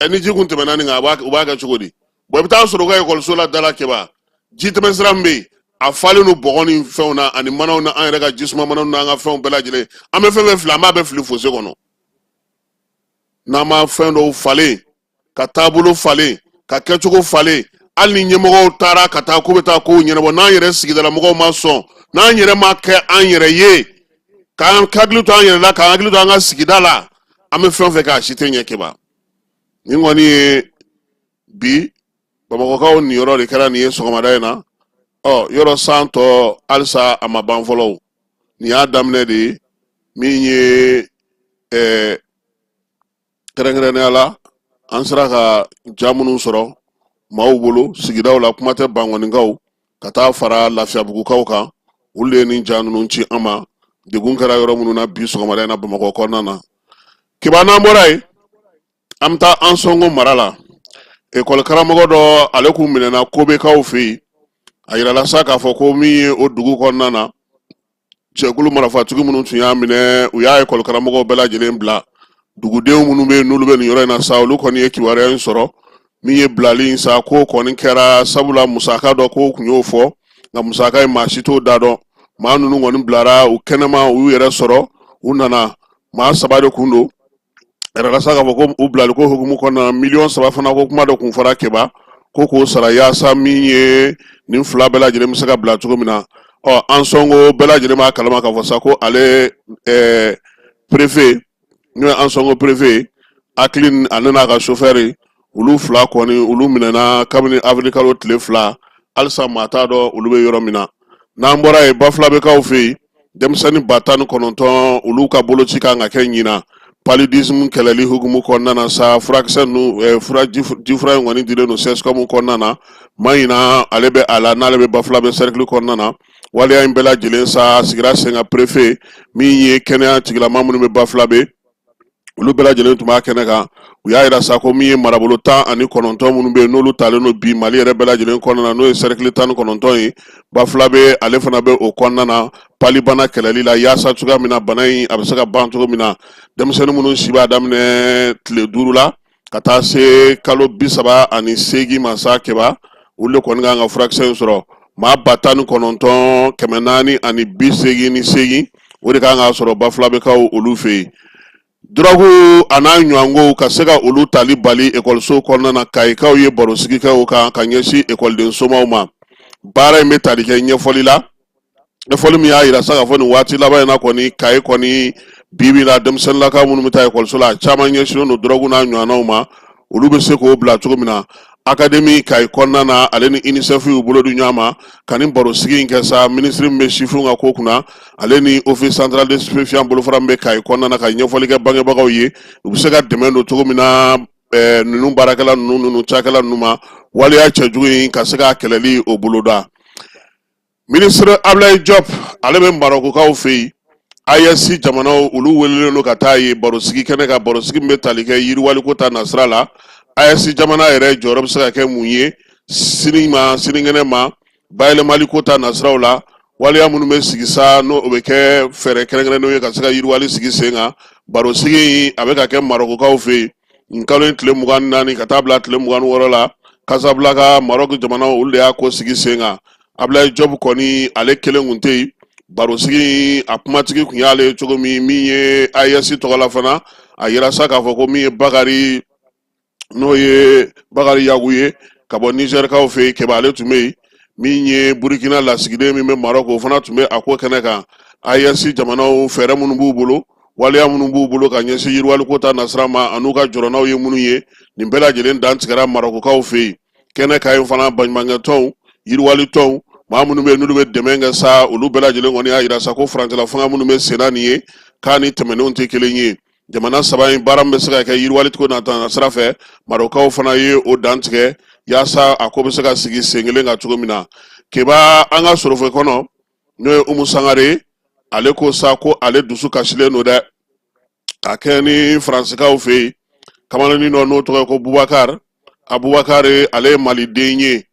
Ɛ, ni ji kun tɛmɛna nin kan, u b'a kɛ cogo di? Bɔn, i bɛ taa sɔrɔ u ka ekɔliso la da la, Keba, ji tɛmɛ sira min bɛ yen, a falen don bɔgɔ ni fɛnw na ani manaw na. An yɛrɛ ka jisuma manaw n'an ka fɛnw bɛɛ lajɛlen, an bɛ fɛn fɛn fili, an b'a bɛɛ fili fosse kɔnɔ. N'an ma fɛn dɔw falen, ka taabolo falen, ka kɛcogo falen, hali ni ɲɛmɔgɔw taara ka taa k'u bɛ taa kow ɲɛnabɔ, n'an yɛrɛ sigidala mɔgɔw ma sɔn, n'an yɛrɛ ma kɛ an yɛrɛ ye, k'an hakili to an yɛrɛ la, k'an hakili to an ka sigida la, an bɛ fɛn o fɛn kɛ, a si tɛ ɲɛ. Keba, nin kɔni ye bi Bamakɔkaw niyɔrɔ de kɛra nin ye sɔgɔmada in na. Ɔ, yɔrɔ san tɔ halisa a ma ban fɔlɔ, nin y'a daminɛ de ye. Min ye kɛrɛnkɛrɛnnenya la, an sera ka ja minnu sɔrɔ maaw bolo sigidaw la, kuma tɛ Bankɔnikaw ka taa fara Lafiyabugukaw kan, olu de ye nin ja ninnu ci an ma, degun kɛra yɔrɔ minnu na bi sɔgɔmada in na Bamakɔ kɔnɔna na. Keba, n'an bɔra yen, an bɛ taa Ansɔngo mara la. Ekɔli karamɔgɔ dɔ, ale kun minɛna Kobekaw fɛ yen. A yirala sa k'a fɔ ko min ye o dugu kɔnɔna na, cɛkulu marifatigi minnu tun y'a minɛ, u y'a ekɔli karamɔgɔw bɛɛ lajɛlen bila. Dugudenw minnu bɛ yen, n'olu bɛ nin yɔrɔ in na sa, olu kɔni ye kibaruya in sɔrɔ. Min ye bilali in sa, ko kɔni kɛra sabula musaka dɔ ko tun y'o fɔ, nka musaka in, maa si t'o da dɔn. Maa ninnu kɔni bilara u kɛnɛma, u y'u yɛrɛ sɔrɔ, u nana. Maa saba de kun don. Yɛrɛ sa k'a fɔ ko u bilali ko hukumu kɔnɔna na, miliyɔn 3 fana ko kuma dɔ kun fɔra Keba, ko k'o sara yaasa min ye nin fila bɛɛ lajɛlen bɛ se ka bila cogo min na. Ɔ, Ansɔngo bɛɛ lajɛlen b'a kalama k'a fɔ sa ko ale préfet, n'o ye Ansɔngo préfet Akili, ale n'a ka sofɛri, olu fila kɔni, olu minɛna kabini avril kalo tile 2, halisa maa t'a dɔn olu bɛ yɔrɔ min na. N'an bɔra yen, Bafulabekaw fɛ yen, denmisɛnnin 19,000, olu ka boloci kan ka kɛ ɲinan paludisme kɛlɛli hukumu kɔnɔna na sa. Furakisɛ ninnu, fura jifura in kɔni dilen don CSCOM kɔnɔna na. Maɲina ale bɛ a la, n'ale bɛ Bafulabe cercle kɔnɔna na. Waleya in bɛɛ lajɛlen sa sigira sen kan, préfet min ye kɛnɛya tigilama minnu bɛ Bafulabe, olu bɛɛ lajɛlen tun b'a kɛnɛ kan. U y'a yira sa ko min ye marabolo 19 minnu bɛ yen, n'olu talen don bi Mali yɛrɛ bɛɛ lajɛlen kɔnɔna na, n'o ye cercle 19 ye, Bafulabe ale fana bɛ o kɔnɔna na palibana kɛlɛli la, yaasa cogoya min na bana in a bɛ se ka ban cogo min na. Denmisɛnnin minnu si b'a daminɛ tile 5 la ka taa se kalo 38 ma sa, Keba, olu de kɔni kan ka furakisɛ in sɔrɔ. Maa 19,488, o de kan k'a sɔrɔ Bafulabekaw olu fɛ yen. Dɔrɔgu a n'a ɲɔgɔnkow ka se ka olu tali bali ekɔliso kɔnɔna na, Kayikaw ye barosigi kɛ o kan ka ɲɛsin ekɔliden somaw ma. Baara in bɛ tali kɛ ɲɛfɔli la, ɲɛfɔli min y'a yira sa k'a fɔ nin waati laban in na kɔni, Kayi kɔni bi bi la, denmisɛnninlaka minnu bɛ taa ekɔliso la, a caman ɲɛsinnen don dɔrɔgu n'a ɲɔgɔnnaw ma, olu bɛ se k'o bila cogo min na. Akademi Kayi kɔnɔna na, ale ni UNICEF y'u bolo di ɲɔgɔn ma ka nin barosigi in kɛ sa. Minisiri min bɛ sifinw ka ko kunna, ale ni Office central de stupéfiant bolofara min bɛ Kayi kɔnɔna na, ka ɲɛfɔli kɛ bangebagaw ye, u bɛ se ka dɛmɛ don cogo min na ninnu baarakɛla ninnu cakɛla ninnu ma, waleya cɛjugu in ka se k'a kɛlɛli o boloda. Minisiri Ablaye Diop, ale bɛ Marɔkukaw fɛ yen. AES jamanaw, olu welelen don ka taa yen barosigi kɛnɛ kan, barosigi min bɛ tali kɛ yiriwaliko ta nasira la. AES jamana yɛrɛ jɔyɔrɔ bɛ se ka kɛ mun ye sini ma, sinikɛnɛ ma, bayɛlɛmaliko ta nasiraw la, waleya minnu bɛ sigi sa, n'o o bɛ kɛ fɛɛrɛ kɛrɛnkɛrɛnnenw ye ka se ka yiriwali sigi sen kan. Barosigi in a bɛ ka kɛ Marɔkukaw fɛ yen nin kalo in tile 24 ka taa bila tile 26 la Casablanca. Marɔku jamana, olu de y'a ko sigi sen kan. Ablaye Diop kɔni, ale kelen kun tɛ yen. Barosigi a kumatigi kun y'ale ye cogo min, min ye AES tɔgɔ la fana, a yira sa k'a fɔ ko min ye Bakari, n'o ye Bakari Yagu ye ka bɔ Nizɛrikaw fɛ yen, Kɛba, ale tun bɛ yen. Min ye Burukina lasigiden min bɛ Marɔku, o fana tun bɛ a ko kɛnɛ kan. AES jamanaw, fɛɛrɛ minnu b'u bolo, waleya minnu b'u bolo ka ɲɛsin yiriwaliko ta nasira ma, an'u ka jɔrɔnaw ye minnu ye, nin bɛɛ lajɛlen dantigɛra Marɔkukaw fɛ yen kɛnɛ kan yen fana. Baɲumankɛtɔnw, yiriwali tɔnw, maa minnu bɛ yen n'olu bɛ dɛmɛ kɛ sa, olu bɛɛ lajɛlen kɔni y'a yira sa ko furancɛla fanga minnu bɛ senna nin ye, k'a ni tɛmɛnenw tɛ kelen ye. Jamana saba in, baara min bɛ se ka kɛ yiriwali ko nata sira fɛ, Marɔkukaw fana ye o dantigɛ yaasa a ko bɛ se ka sigi sen kelen kan cogo min na. Keba, an ka sorofe kɔnɔ, n'o ye Umu Sangare, ale ko sa ko ale dusu kasilen don dɛ, ka kɛ ni Faransikaw fɛ yen kamalennin dɔ, n'o tɔgɔ ye ko Bubakari Abubakari, ale ye Maliden ye,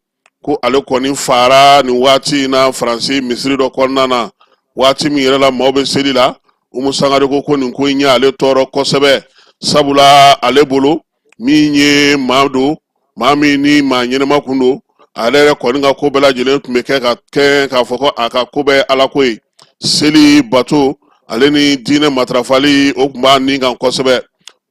ko ale kɔni fara nin waati in na Faransi misiri dɔ kɔnɔna na, waati min yɛrɛ la maaw bɛ seli la. Umu Sangare ko nin ko in y'ale tɔɔrɔ kosɛbɛ, sabula ale bolo, min ye maa don, maa min ni maa ɲɛnama kun don, ale yɛrɛ kɔni ka ko bɛɛ lajɛlen tun bɛ kɛ ka kɛ k'a fɔ ko a ka ko bɛɛ Ala ko ye. Seli bato, ale ni diinɛ matarafali, o tun b'a nin kan kosɛbɛ.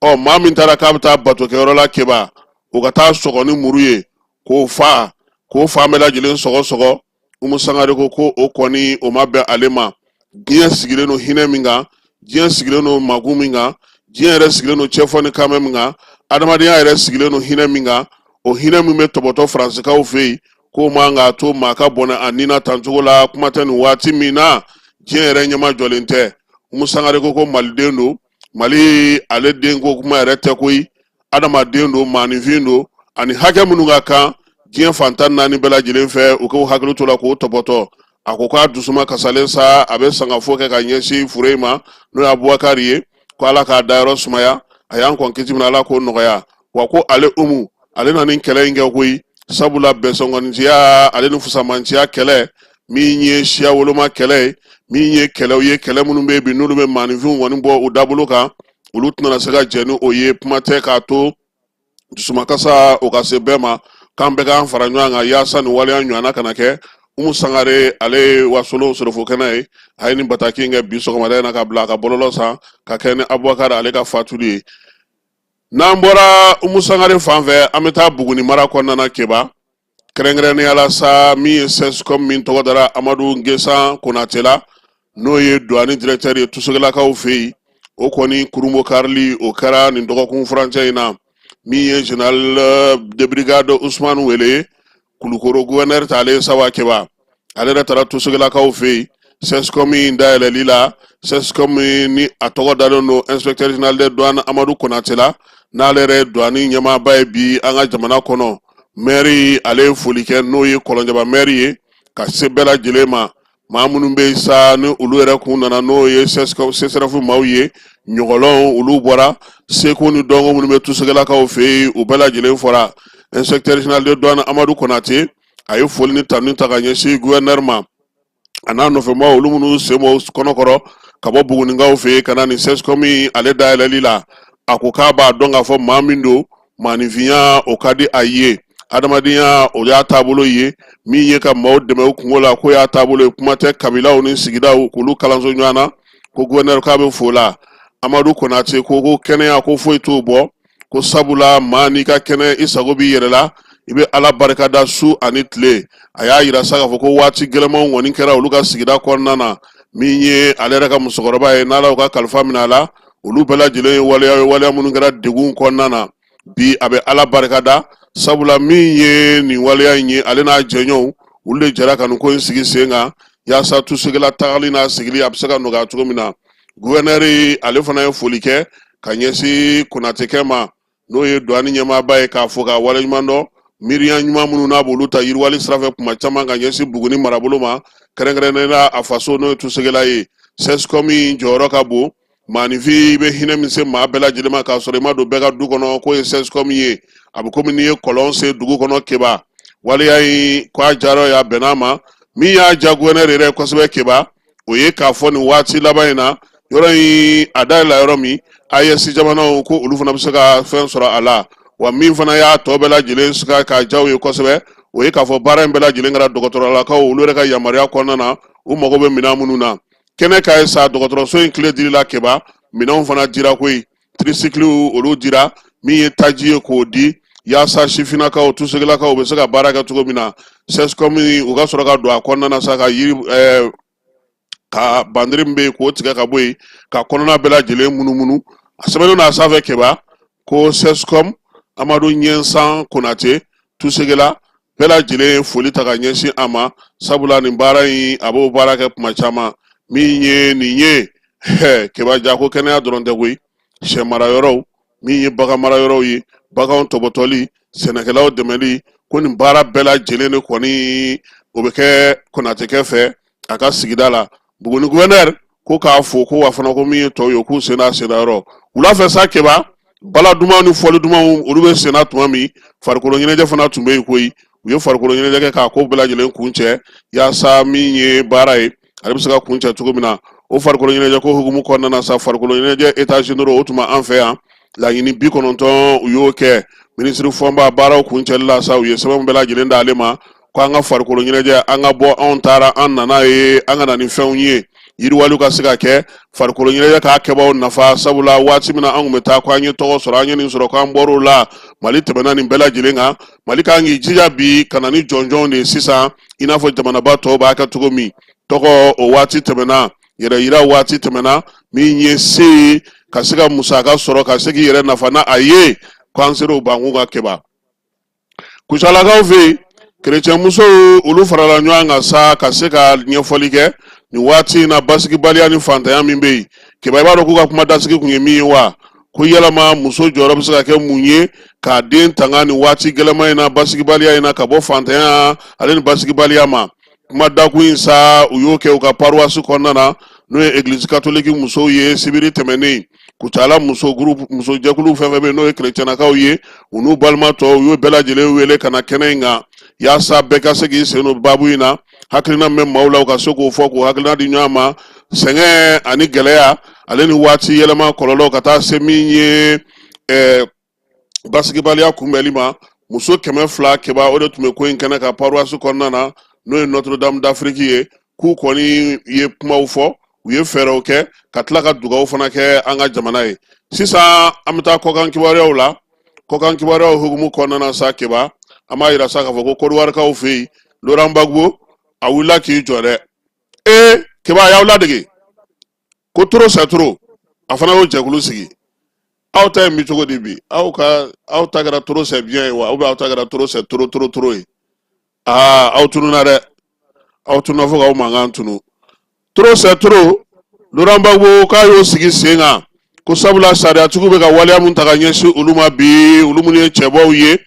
Ɔ, maa min taara k'a bɛ taa batokɛyɔrɔ la, Keba, o ka taa sɔgɔ ni muru ye k'o fa, k'o fan bɛɛ lajɛlen sɔgɔsɔgɔ. Umu Sangare ko o kɔni, o ma bɛn ale ma. Diɲɛ sigilen don hinɛ min kan, diɲɛ sigilen don makun min kan, diɲɛ yɛrɛ sigilen don cɛfɔ ni kanmɛ min kan, adamadenya yɛrɛ sigilen don hinɛ min kan, o hinɛ min bɛ tɔbɔtɔ Faransikaw fɛ yen, k'o man k'a to maa ka bɔnɛ a ni na tan cogo la. Kuma tɛ nin waati min na diɲɛ yɛrɛ ɲɛmajɔlen tɛ. Umu Sangare ko Maliden don, Mali ale den ko kuma yɛrɛ tɛ koyi, adamaden don, maaninfin don, ani hakɛ minnu ka kan diɲɛ fan 14 bɛɛ lajɛlen fɛ, u k'u hakili to la k'o tɔpɔtɔ. A ko k'a dusuma kasalen sa, a bɛ sangafo kɛ ka ɲɛsin fure in ma, n'o ye Abubakari ye, ko Ala k'a dayɔrɔ sumaya, a y'an kɔn kiti min na, Ala k'o nɔgɔya. Wa ko ale Umu, ale na nin kɛlɛ in kɛ koyi, sabula bɛnsɔnkɔnitiya, ale ni fusamanciya kɛlɛ, min ye siya woloma kɛlɛ ye, min ye kɛlɛw ye, kɛlɛ minnu bɛ yen bi, n'olu bɛ maaninfinw kɔni bɔ u dabolo kan, olu tɛna se ka jɛn ni o ye. Kuma tɛ k'a to dusumakasa o ka se bɛɛ ma, k'an bɛɛ k'an fara ɲɔgɔn kan yaasa nin waleya ɲɔgɔnna kana kɛ. Umu Sangare, ale ye Wasolon sorofokɛnɛ ye, a ye nin bataki in kɛ bi sɔgɔmada in na ka bila a ka bɔlɔlɔ san ka kɛ ni Abubakari ale ka fatuli ye. N'an bɔra Umu Sangare fan fɛ, an bɛ taa Buguni mara kɔnɔna na, Keba, kɛrɛnkɛrɛnnenya la sa, min ye CSCOM min tɔgɔ dara Amadu Ngesan Konate la, n'o ye douane directeur ye Tusogelakaw fɛ yen, o kɔni kurunbonkarili o kɛra nin dɔgɔkun furancɛ in na. Min ye général de brigade Usumani Wele ye, Kulukoro gouverneur talen sawa, Keba, ale yɛrɛ taara Tusogelakaw fɛ yen CSCOM in dayɛlɛli la. CSCOM ni a tɔgɔ dalen don inspecteur général des douanes Amadu Konate la, n'ale yɛrɛ ye douane ɲɛmaaba ye bi an ka jamana kɔnɔ. Mɛri, ale ye foli kɛ, n'o ye Kɔlɔnjɛba mɛri ye, ka se bɛɛ lajɛlen ma. Maa minnu bɛ yen sa, ni olu yɛrɛ kun nana, n'o ye CSRéf maaw ye, ɲɔgɔlɔn, olu bɔra seko ni dɔnko minnu bɛ Tusogelakaw fɛ yen, u bɛɛ lajɛlen fɔra. Inspecteur général de douane Amadu Konate, a ye foli ni tanu ta ka ɲɛsin gouverneur ma, a n'a nɔfɛmaaw, olu minnu sen bɔ kɔnɔkɔrɔ ka bɔ Bugunikaw fɛ yen ka na nin CSCOM ale dayɛlɛli la. A ko k'a b'a dɔn k'a fɔ maa min don, maaninfinya o ka di a ye, adamadenya o y'a taabolo ye, min ye ka maaw dɛmɛ u kunko la, k'o y'a taabolo ye. Kuma tɛ kabilaw ni sigidaw k'olu kalanso ɲɔgɔn na, ko gouverneur k'a bɛ fo la. Amadu Konate ko kɛnɛya ko foyi t'o bɔ, ko sabula maa n'i ka kɛnɛ, i sago b'i yɛrɛ la, i bɛ Ala barika da su ani tile. A y'a yira sa k'a fɔ ko waati gɛlɛmanw kɔni kɛra olu ka sigida kɔnɔna na. Min ye ale yɛrɛ ka musokɔrɔba ye, n'Ala y'u ka kalifa minɛ a la, olu bɛɛ lajɛlen ye waleya ye, waleya minnu kɛra degun kɔnɔna na. Bi a bɛ Ala barika da, Sabula min ye nin waleya in ye, ale n'a jɛɲɔgɔnw, olu de jɛra ka nin ko in sigi sen kan yaasa Tusegela tagali n'a sigili a bɛ se ka nɔgɔya cogo min na. Guvɛnɛri ale fana ye foli kɛ ka ɲɛsin Konatekɛ ma, n'o ye duwani ɲɛmaaba ye, k'a fo k'a waleɲuman dɔn miiriya ɲuman minnu n'a b'olu ta yiriwali sira fɛ kuma caman ka ɲɛsin Buguni marabolo ma, kɛrɛnkɛrɛnnenya la a faso n'o ye Tusegela ye. CSCOM jɔyɔrɔ ka bon. Maaninfin bɛ hinɛ min se maa bɛɛ lajɛlen ma k'a sɔrɔ i ma don bɛɛ ka du kɔnɔ, k'o ye CSCOM ye. A bɛ komi n'i ye kɔlɔn sen dugu kɔnɔ. Keba, waleya in ko a diyara ye, a bɛn'a ma. Min y'a diya guvɛnɛri yɛrɛ kosɛbɛ, Keba, o ye k'a fɔ nin waati laban in na, yɔrɔ in a dayɛlɛla yɔrɔ min, AES jamanaw ko olu fana bɛ se ka fɛn sɔrɔ a la. Wa min fana y'a tɔ bɛɛ lajɛlen sika k'a diya u ye kosɛbɛ, o ye k'a fɔ baara in bɛɛ lajɛlen kɛra dɔgɔtɔrɔlakaw olu yɛrɛ ka yamaruya kɔnɔna na, u mago bɛ minɛn minnu na. Kɛnɛ ka ye sa, dɔgɔtɔrɔso in kile dili la, Keba, minɛnw fana dira koyi. Tirisikiliw olu dira, min ye taji ye k'o di yaasa sifinnakaw, Tusegelakaw bɛ se ka baara kɛ cogo min na. CSCOM u ka sɔrɔ ka don a kɔnɔna na sa, ka yiri ka bandiri min bɛ yen k'o tigɛ ka bɔ yen, ka kɔnɔna bɛɛ lajɛlen munumunu. A sɛbɛnnen don a sanfɛ, Keba, ko CSCOM Amadu Ɲɛnsan Konate Tusegela. Bɛɛ lajɛlen ye foli ta ka ɲɛsin a ma, sabula nin baara in, a b'o baara kɛ kuma caman. Min ye nin ye, Keba, jako kɛnɛya dɔrɔn tɛ koyi. Sɛ mara yɔrɔw, min ye bagan mara yɔrɔw ye, baganw tɔbɔtɔli, sɛnɛkɛlaw dɛmɛli, ko nin baara bɛɛ lajɛlen de kɔni o bɛ kɛ Konatekɛ fɛ a ka sigida la. Buguni guvɛnɛri ko k'a fo ko wa fana ko min ye tɔw ye, k'u sen n'a senna yɔrɔ. Wula fɛ sa, Keba, bala dumanw ni fɔli dumanw olu bɛ senna tuma min, farikolo ɲɛnajɛ fana tun bɛ yen koyi. U ye farikolo ɲɛnajɛ kɛ k'a ko bɛɛ lajɛlen kuncɛ, yaasa min ye baara ye, ale bɛ se ka kuncɛ cogo min na. O farikolo ɲɛnajɛ ko hukumu kɔnɔna na sa, farikolo ɲɛnajɛ états généraux o tun bɛ an fɛ yan, laɲini 90 u y'o kɛ. Minisiri Fɔnba baaraw kuncɛli la sa, u ye sɛbɛn bɛɛ lajɛlen d'ale ma ko an ka farikolo ɲɛnajɛ, an ka bɔ anw taara an nana ye, an ka na ni fɛnw ye, yiriwaliw ka se ka kɛ, farikolo ɲɛnajɛ k'a kɛbaaw nafa. Sabula waati min na an tun bɛ taa ko an ye tɔgɔ sɔrɔ, an ye nin sɔrɔ, k'an bɔr'o la, Mali tɛmɛna nin bɛɛ lajɛlen kan. Mali kan k'i jija bi ka na ni jɔnjɔnw de ye sisan, i n'a fɔ jamanaba tɔw b'a kɛ cogo min. Tɔgɔ o waati tɛmɛna, yɛrɛ yira waati tɛmɛna. Min ye se ye ka se ka musaka sɔrɔ, ka se k'i yɛrɛ nafa n'a a ye, ko an ser'o bankun kan. Keba, Kucalakaw fɛ yen, kerecɛn musow olu farala ɲɔgɔn kan sa ka se ka ɲɛfɔli kɛ nin waati in na, basigibaliya ni fantanya min bɛ yen. Keba, i b'a dɔn k'u ka kuma dasigi kun ye min ye wa? Ko yalama muso jɔyɔrɔ bɛ se ka kɛ mun ye k'a den tanga nin waati gɛlɛman in na, basigibaliya in na, ka bɔ fantanya ale ni basigibaliya ma. Kuma dakun in sa, u y'o kɛ u ka paroisse kɔnɔna na, n'o ye egilizi katoliki musow ye, sibiri tɛmɛnen. Kucala muso groupe, muso jɛkulu fɛn fɛn bɛ yen, n'o ye kerecɛnnakaw ye, u n'u balima tɔw, u y'o bɛɛ lajɛlen wele ka na kɛnɛ in kan yaasa bɛɛ ka se k'i sen don baabu in na. Hakilina min bɛ maaw la, u ka se k'o fɔ, k'o hakilina di ɲɔgɔn ma. Sɛgɛn ani gɛlɛya ale ni waati yɛlɛma kɔlɔlɔ, ka taa se min ye basigibaliya kunbɛli ma. Muso 200, Keba, o de tun bɛ ko in kɛnɛ kan paroisse kɔnɔna na, n'o ye Notre Dame d'Afrique ye. K'u kɔni ye kumaw fɔ, u ye fɛɛrɛw kɛ, ka tila ka dugawu fana kɛ an ka jamana ye. Sisan an bɛ taa kɔkan kibaruyaw la. Kɔkan kibaruyaw hukumu kɔnɔna na sa, Keba, an b'a yira sa k'a fɔ ko Kɔdiwarikaw fɛ yen, Laurent Gbagbo a wulila k'i jɔ dɛ. Ee Keba, a y'aw ladege ko trop c'est trop. A fana y'o jɛkulu sigi. Aw ta in bɛ cogo di bi? Aw ka aw ta kɛra trop c'est bien ye wa, ou bien aw ta kɛra trop c'est trop trop trop ye? Aa, aw tununa dɛ, aw tununa fo k'aw mankan tunu. Trop c'est trop, Laurent Gbagbo k'a y'o sigi sen kan ko sabula sariyatigiw bɛ ka waleya mun ta ka ɲɛsin olu ma bi, olu minnu ye cɛbɔw ye,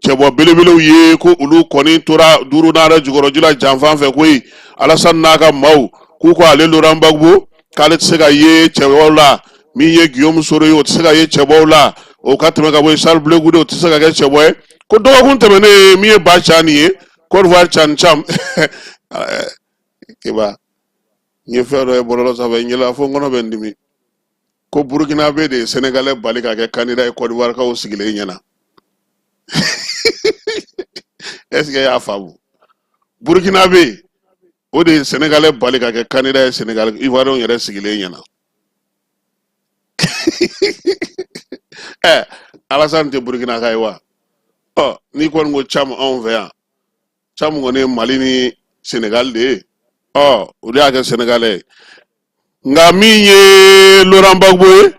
cɛbɔ belebelew ye, ko olu kɔni tora duurunan yɛrɛ jukɔrɔji la janfan fɛ koyi. Alassane n'a ka maaw k'u ko ale Laurent Gbagbo k'ale tɛ se ka ye cɛbɔw la. Min ye Guillaume Soro ye, o tɛ se ka ye cɛbɔw la. O ka tɛmɛ ka bɔ yen, Charles Blé Goudé, o tɛ se ka kɛ cɛbɔ ye. Ko dɔgɔkun tɛmɛnen, min ye ba Tiani ye, Côte d'Ivoire Tiani Thiam. Keba, n ye fɛn dɔ ye bɔlɔlɔ sanfɛ, n yɛlɛla fo n kɔnɔ bɛ n dimi, ko Burkinabé de ye Sénégalais bali ka kɛ candidat ye Côte d'Ivoire kaw sigilen ɲɛna. Est ce que i y'a faamu? Burkinabé o de ye Sénégalais bali ka kɛ candidat ye Sénégal Ivoirien yɛrɛ sigilen ɲɛna. Ɛ, Alassane tɛ Burkina ka ye wa? Ɔ, n'i kɔni ko Thiam, anw fɛ yan, Thiam kɔni ye Mali ni Sénégal de ye. Ɔ, o de y'a kɛ Sénégalais ye. Nka min ye Laurent Gbagbo ye,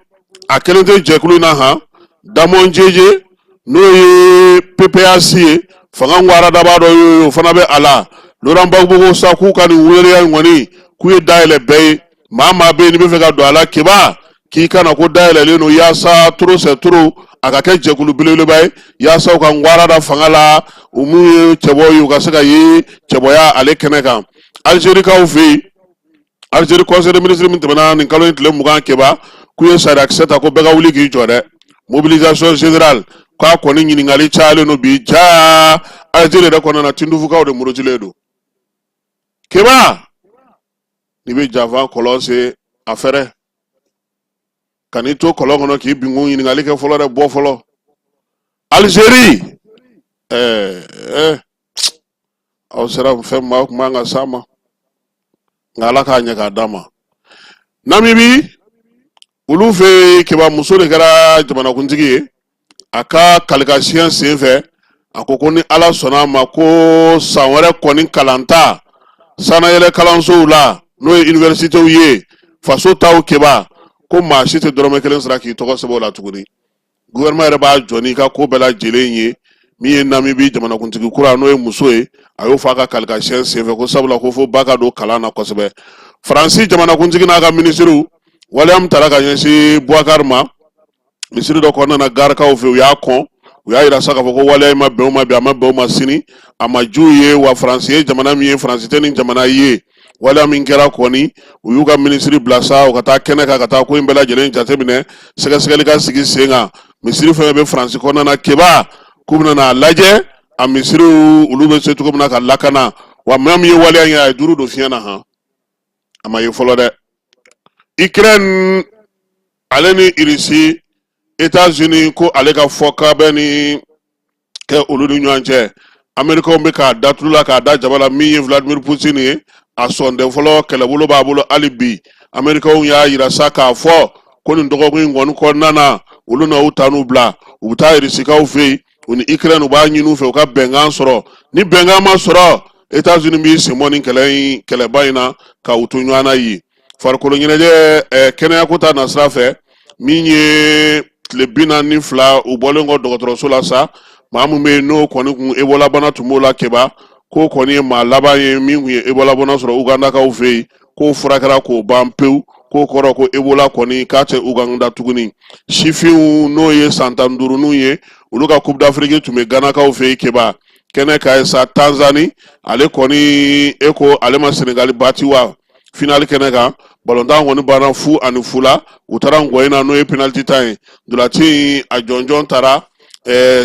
a kelen tɛ jɛkulu in na han. Damon Jeje, N'o ye PPA-C ye, fanga ŋwaradaba dɔ ye, o fana bɛ a la. Laurent Gbagbo ko sa k'u ka nin weleya in kɔni, k'u ye dayɛlɛ bɛɛ ye. Maa maa bɛ yen n'i bɛ fɛ ka don a la, Keba, k'i kana ko dayɛlɛlen don yaasa trop c'est trop, a ka kɛ jɛkulu belebeleba ye yaasa u ka ŋwara da fanga la, u minnu ye cɛbɔw ye, u ka se ka ye cɛbɔya ale kɛnɛ kan. Alizerikaw fɛ yen, Alizeri conseil des ministres min tɛmɛna nin kalo in tile 20, Keba, k'u ye sariyakisɛ ta ko bɛɛ ka wuli k'i jɔ dɛ, mobilisation générale. K'a kɔni ɲininkali cayalen don bi ja Alizeri yɛrɛ kɔnɔna na, Tindufukaw de murutilen don. Keba, n'i bɛ janfa kɔlɔn sen, a fɛrɛ kan'i to kɔlɔn kɔnɔ k'i binkun ɲininkali kɛ fɔlɔ dɛ, bɔ fɔlɔ. Alizeri, ɛɛ ɛɛ aw sera fɛn ma, aw tun man ka s'a ma, nka Ala k'a ɲɛ k'a d'a ma. Namibi, olu fɛ yen, Keba, muso de kɛra jamanakuntigi ye. A ka kalikasiyɛn sen fɛ, a ko ko ni Ala sɔnna a ma, ko san wɛrɛ kɔni kalanta sanayɛlɛ kalansow la, n'o ye universitéw ye, faso taw, Keba, ko maa si tɛ dɔrɔmɛ kelen sara k'i tɔgɔ sɛbɛn o la tuguni. Gouvernement yɛrɛ b'a jɔ n'i ka ko bɛɛ lajɛlen ye. Min ye Namibi jamanakuntigi kura, n'o ye muso ye, a y'o fɔ a ka kalikasiyɛn senfɛ, ko sabula ko fo ba ka don kalan na kosɛbɛ. Faransi jamanakuntigi n'a ka minisiriw, waleya min tara ka ɲɛsin Boubacar ma misiri dɔ kɔnɔna na garikaw fɛ, u y'a kɔn. U y'a yira sa k'a fɔ ko waleya in ma bɛn u ma bi, a ma bɛn u ma sini, a ma j'u ye. Wa Faransi ye jamana min ye, Faransi tɛ nin jamana ye. Waleya min kɛra kɔni, u y'u ka minisiri bila sa u ka taa kɛnɛ kan ka taa ko in bɛɛ lajɛlen jateminɛ, sɛgɛsɛgɛli ka sigi sen kan. Misiri fɛn bɛ Faransi kɔnɔna na, Keba, k'u bɛna n'a lajɛ a misiriw olu bɛ se cogo min na ka lakana. Wa maa min ye waleya in ye, a ye duuru don fiɲɛ na han, a ma ye fɔlɔ dɛ. Ukraine ale ni Irisi, États-Unis ko ale ka fɔkabɛn ni kɛ olu ni ɲɔgɔn cɛ. Amerikaw bɛ k'a da tulu la k'a da jaba la. Min ye Vladimir Poutine ye, a sɔn tɛ fɔlɔ, kɛlɛbolo b'a bolo hali bi. Amerikaw y'a yira sa k'a fɔ ko nin dɔgɔkun in kɔni kɔnɔna na, olu na u ta n'u bila, u bɛ taa Irisikaw fɛ yen, u ni Ukraine, u b'a ɲini u fɛ u ka bɛnkan sɔrɔ. Ni bɛnkan ma sɔrɔ, États-Unis b'i sen bɔ nin kɛlɛ in, kɛlɛba in na, ka u to ɲɔgɔn na yen. Farikolo ɲɛnajɛ, kɛnɛyako ta nasira fɛ, min ye tile 42 u bɔlen kɔ dɔgɔtɔrɔso la sa, maa min bɛ yen n'o kɔni kun Ebola bana tun b'o la, Keba, k'o kɔni ye maa laban ye min tun ye Ebola bana sɔrɔ Ugandakaw fɛ yen, k'o furakɛra k'o ban pewu, k'o kɔrɔ ko Ebola kɔni k'a tɛ Uganda tuguni. Sifinw, n'o ye san 15ninw ye, olu ka Coupe d'Afrique tun bɛ Ganakaw fɛ yen, Keba, kɛnɛ kan ye sa. Tanzanie ale kɔni, e ko ale ma Senegali bati wa finali kɛnɛ kan, balontan kɔni banna 0-0 la. U taara ngɔyin na, n'o ye penalty tan ye. Ntolaci in a jɔnjɔn taara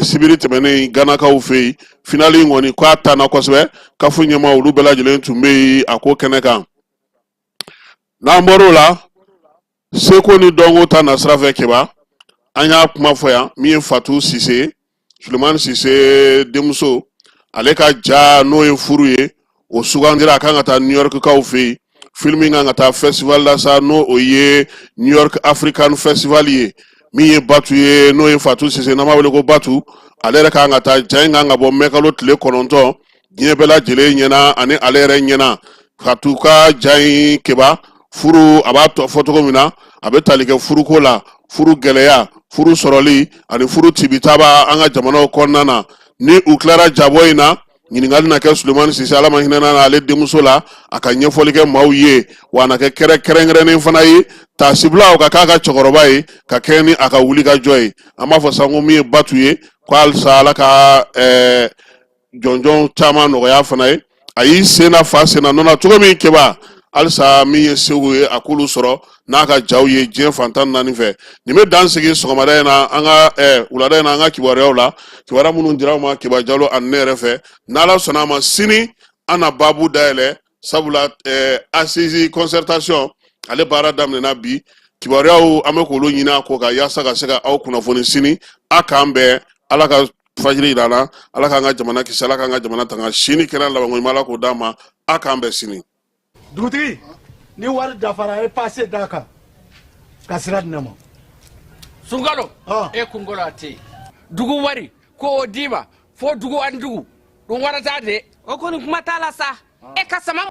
sibiri tɛmɛnen Ganakaw fɛ yen. Finali in kɔni k'a tanna kosɛbɛ. CAF ɲɛmaa, olu bɛɛ lajɛlen tun bɛ yen a ko kɛnɛ kan. N'an bɔr'o la, seko ni dɔnko ta nasira fɛ, Keba, an y'a kuma fɔ yan, min ye Fatu Sise, Sulemani Sise denmuso, ale ka ja n'o ye furu ye, o sugandira, a kan ka taa New York kaw fɛ yen. Film kan ka taa festival la sa, n'o o ye New York African Festival ye. Min ye Batu ye, n'o ye Fatu Sise, n'an b'a wele ko Batu, ale yɛrɛ kan ka taa. Ja in kan ka bɔ mɛkalo tile 9, diɲɛ bɛɛ lajɛlen ɲɛna ani ale yɛrɛ ɲɛna. Fatu ka ja in, Keba, furu, a b'a fɔ cogo min na, a bɛ tali kɛ furuko la, furu gɛlɛya, furu sɔrɔli ani furu tibitaba an ka jamanaw kɔnɔna na. Ni u tilara jabɔ in na, ɲininkali na kɛ Sulemani Sise, Ala ma hinɛ na ale denmuso la, a ka ɲɛfɔli kɛ maaw ye. Wa a na kɛ kɛrɛnkɛrɛnnen fana ye taasibila o ka k'a ka cɛkɔrɔba ye ka kɛɲɛ ni a ka wulikajɔ ye. An b'a fɔ sa ko min ye Batu ye, ko halisa Ala ka jɔnjɔn caman nɔgɔya fana ye. A y'i sen na fa sen na nɔ na cogo min, Keba, halisa min ye segu ye, a k'olu sɔrɔ n'a ka jaw ye diɲɛ fan 14 fɛ. Nin bɛ dan sigi sɔgɔmada in na, an ka wulada in na, an ka kibaruyaw la, kibaruya minnu dira aw ma Keba Jalo ani ne yɛrɛ fɛ. N'Ala sɔnna a ma, sini an na baabu dayɛlɛ, sabula assise concertation ale baara daminɛna bi. Kibaruyaw, an bɛ k'olu ɲini a ko kan yaasa ka se ka aw kunnafoni sini. A k'an bɛn. Ala ka fajiri yira an na. Ala k'an ka jamana kisi, Ala k'an ka jamana tanga. Sini kɛnɛ labanko ɲuman, Ala k'o d'an ma. A k'an bɛn sini. Dugutigi, ni wari dafara, e pase d'a kan ka sira di ne ma. Sunkalo, e kunkolo a tɛ yen. Dugu wari ko o d'i ma fo dugu ani dugu, ɗum warata de. O kɔni, kuma t'a la sa, e ka sama.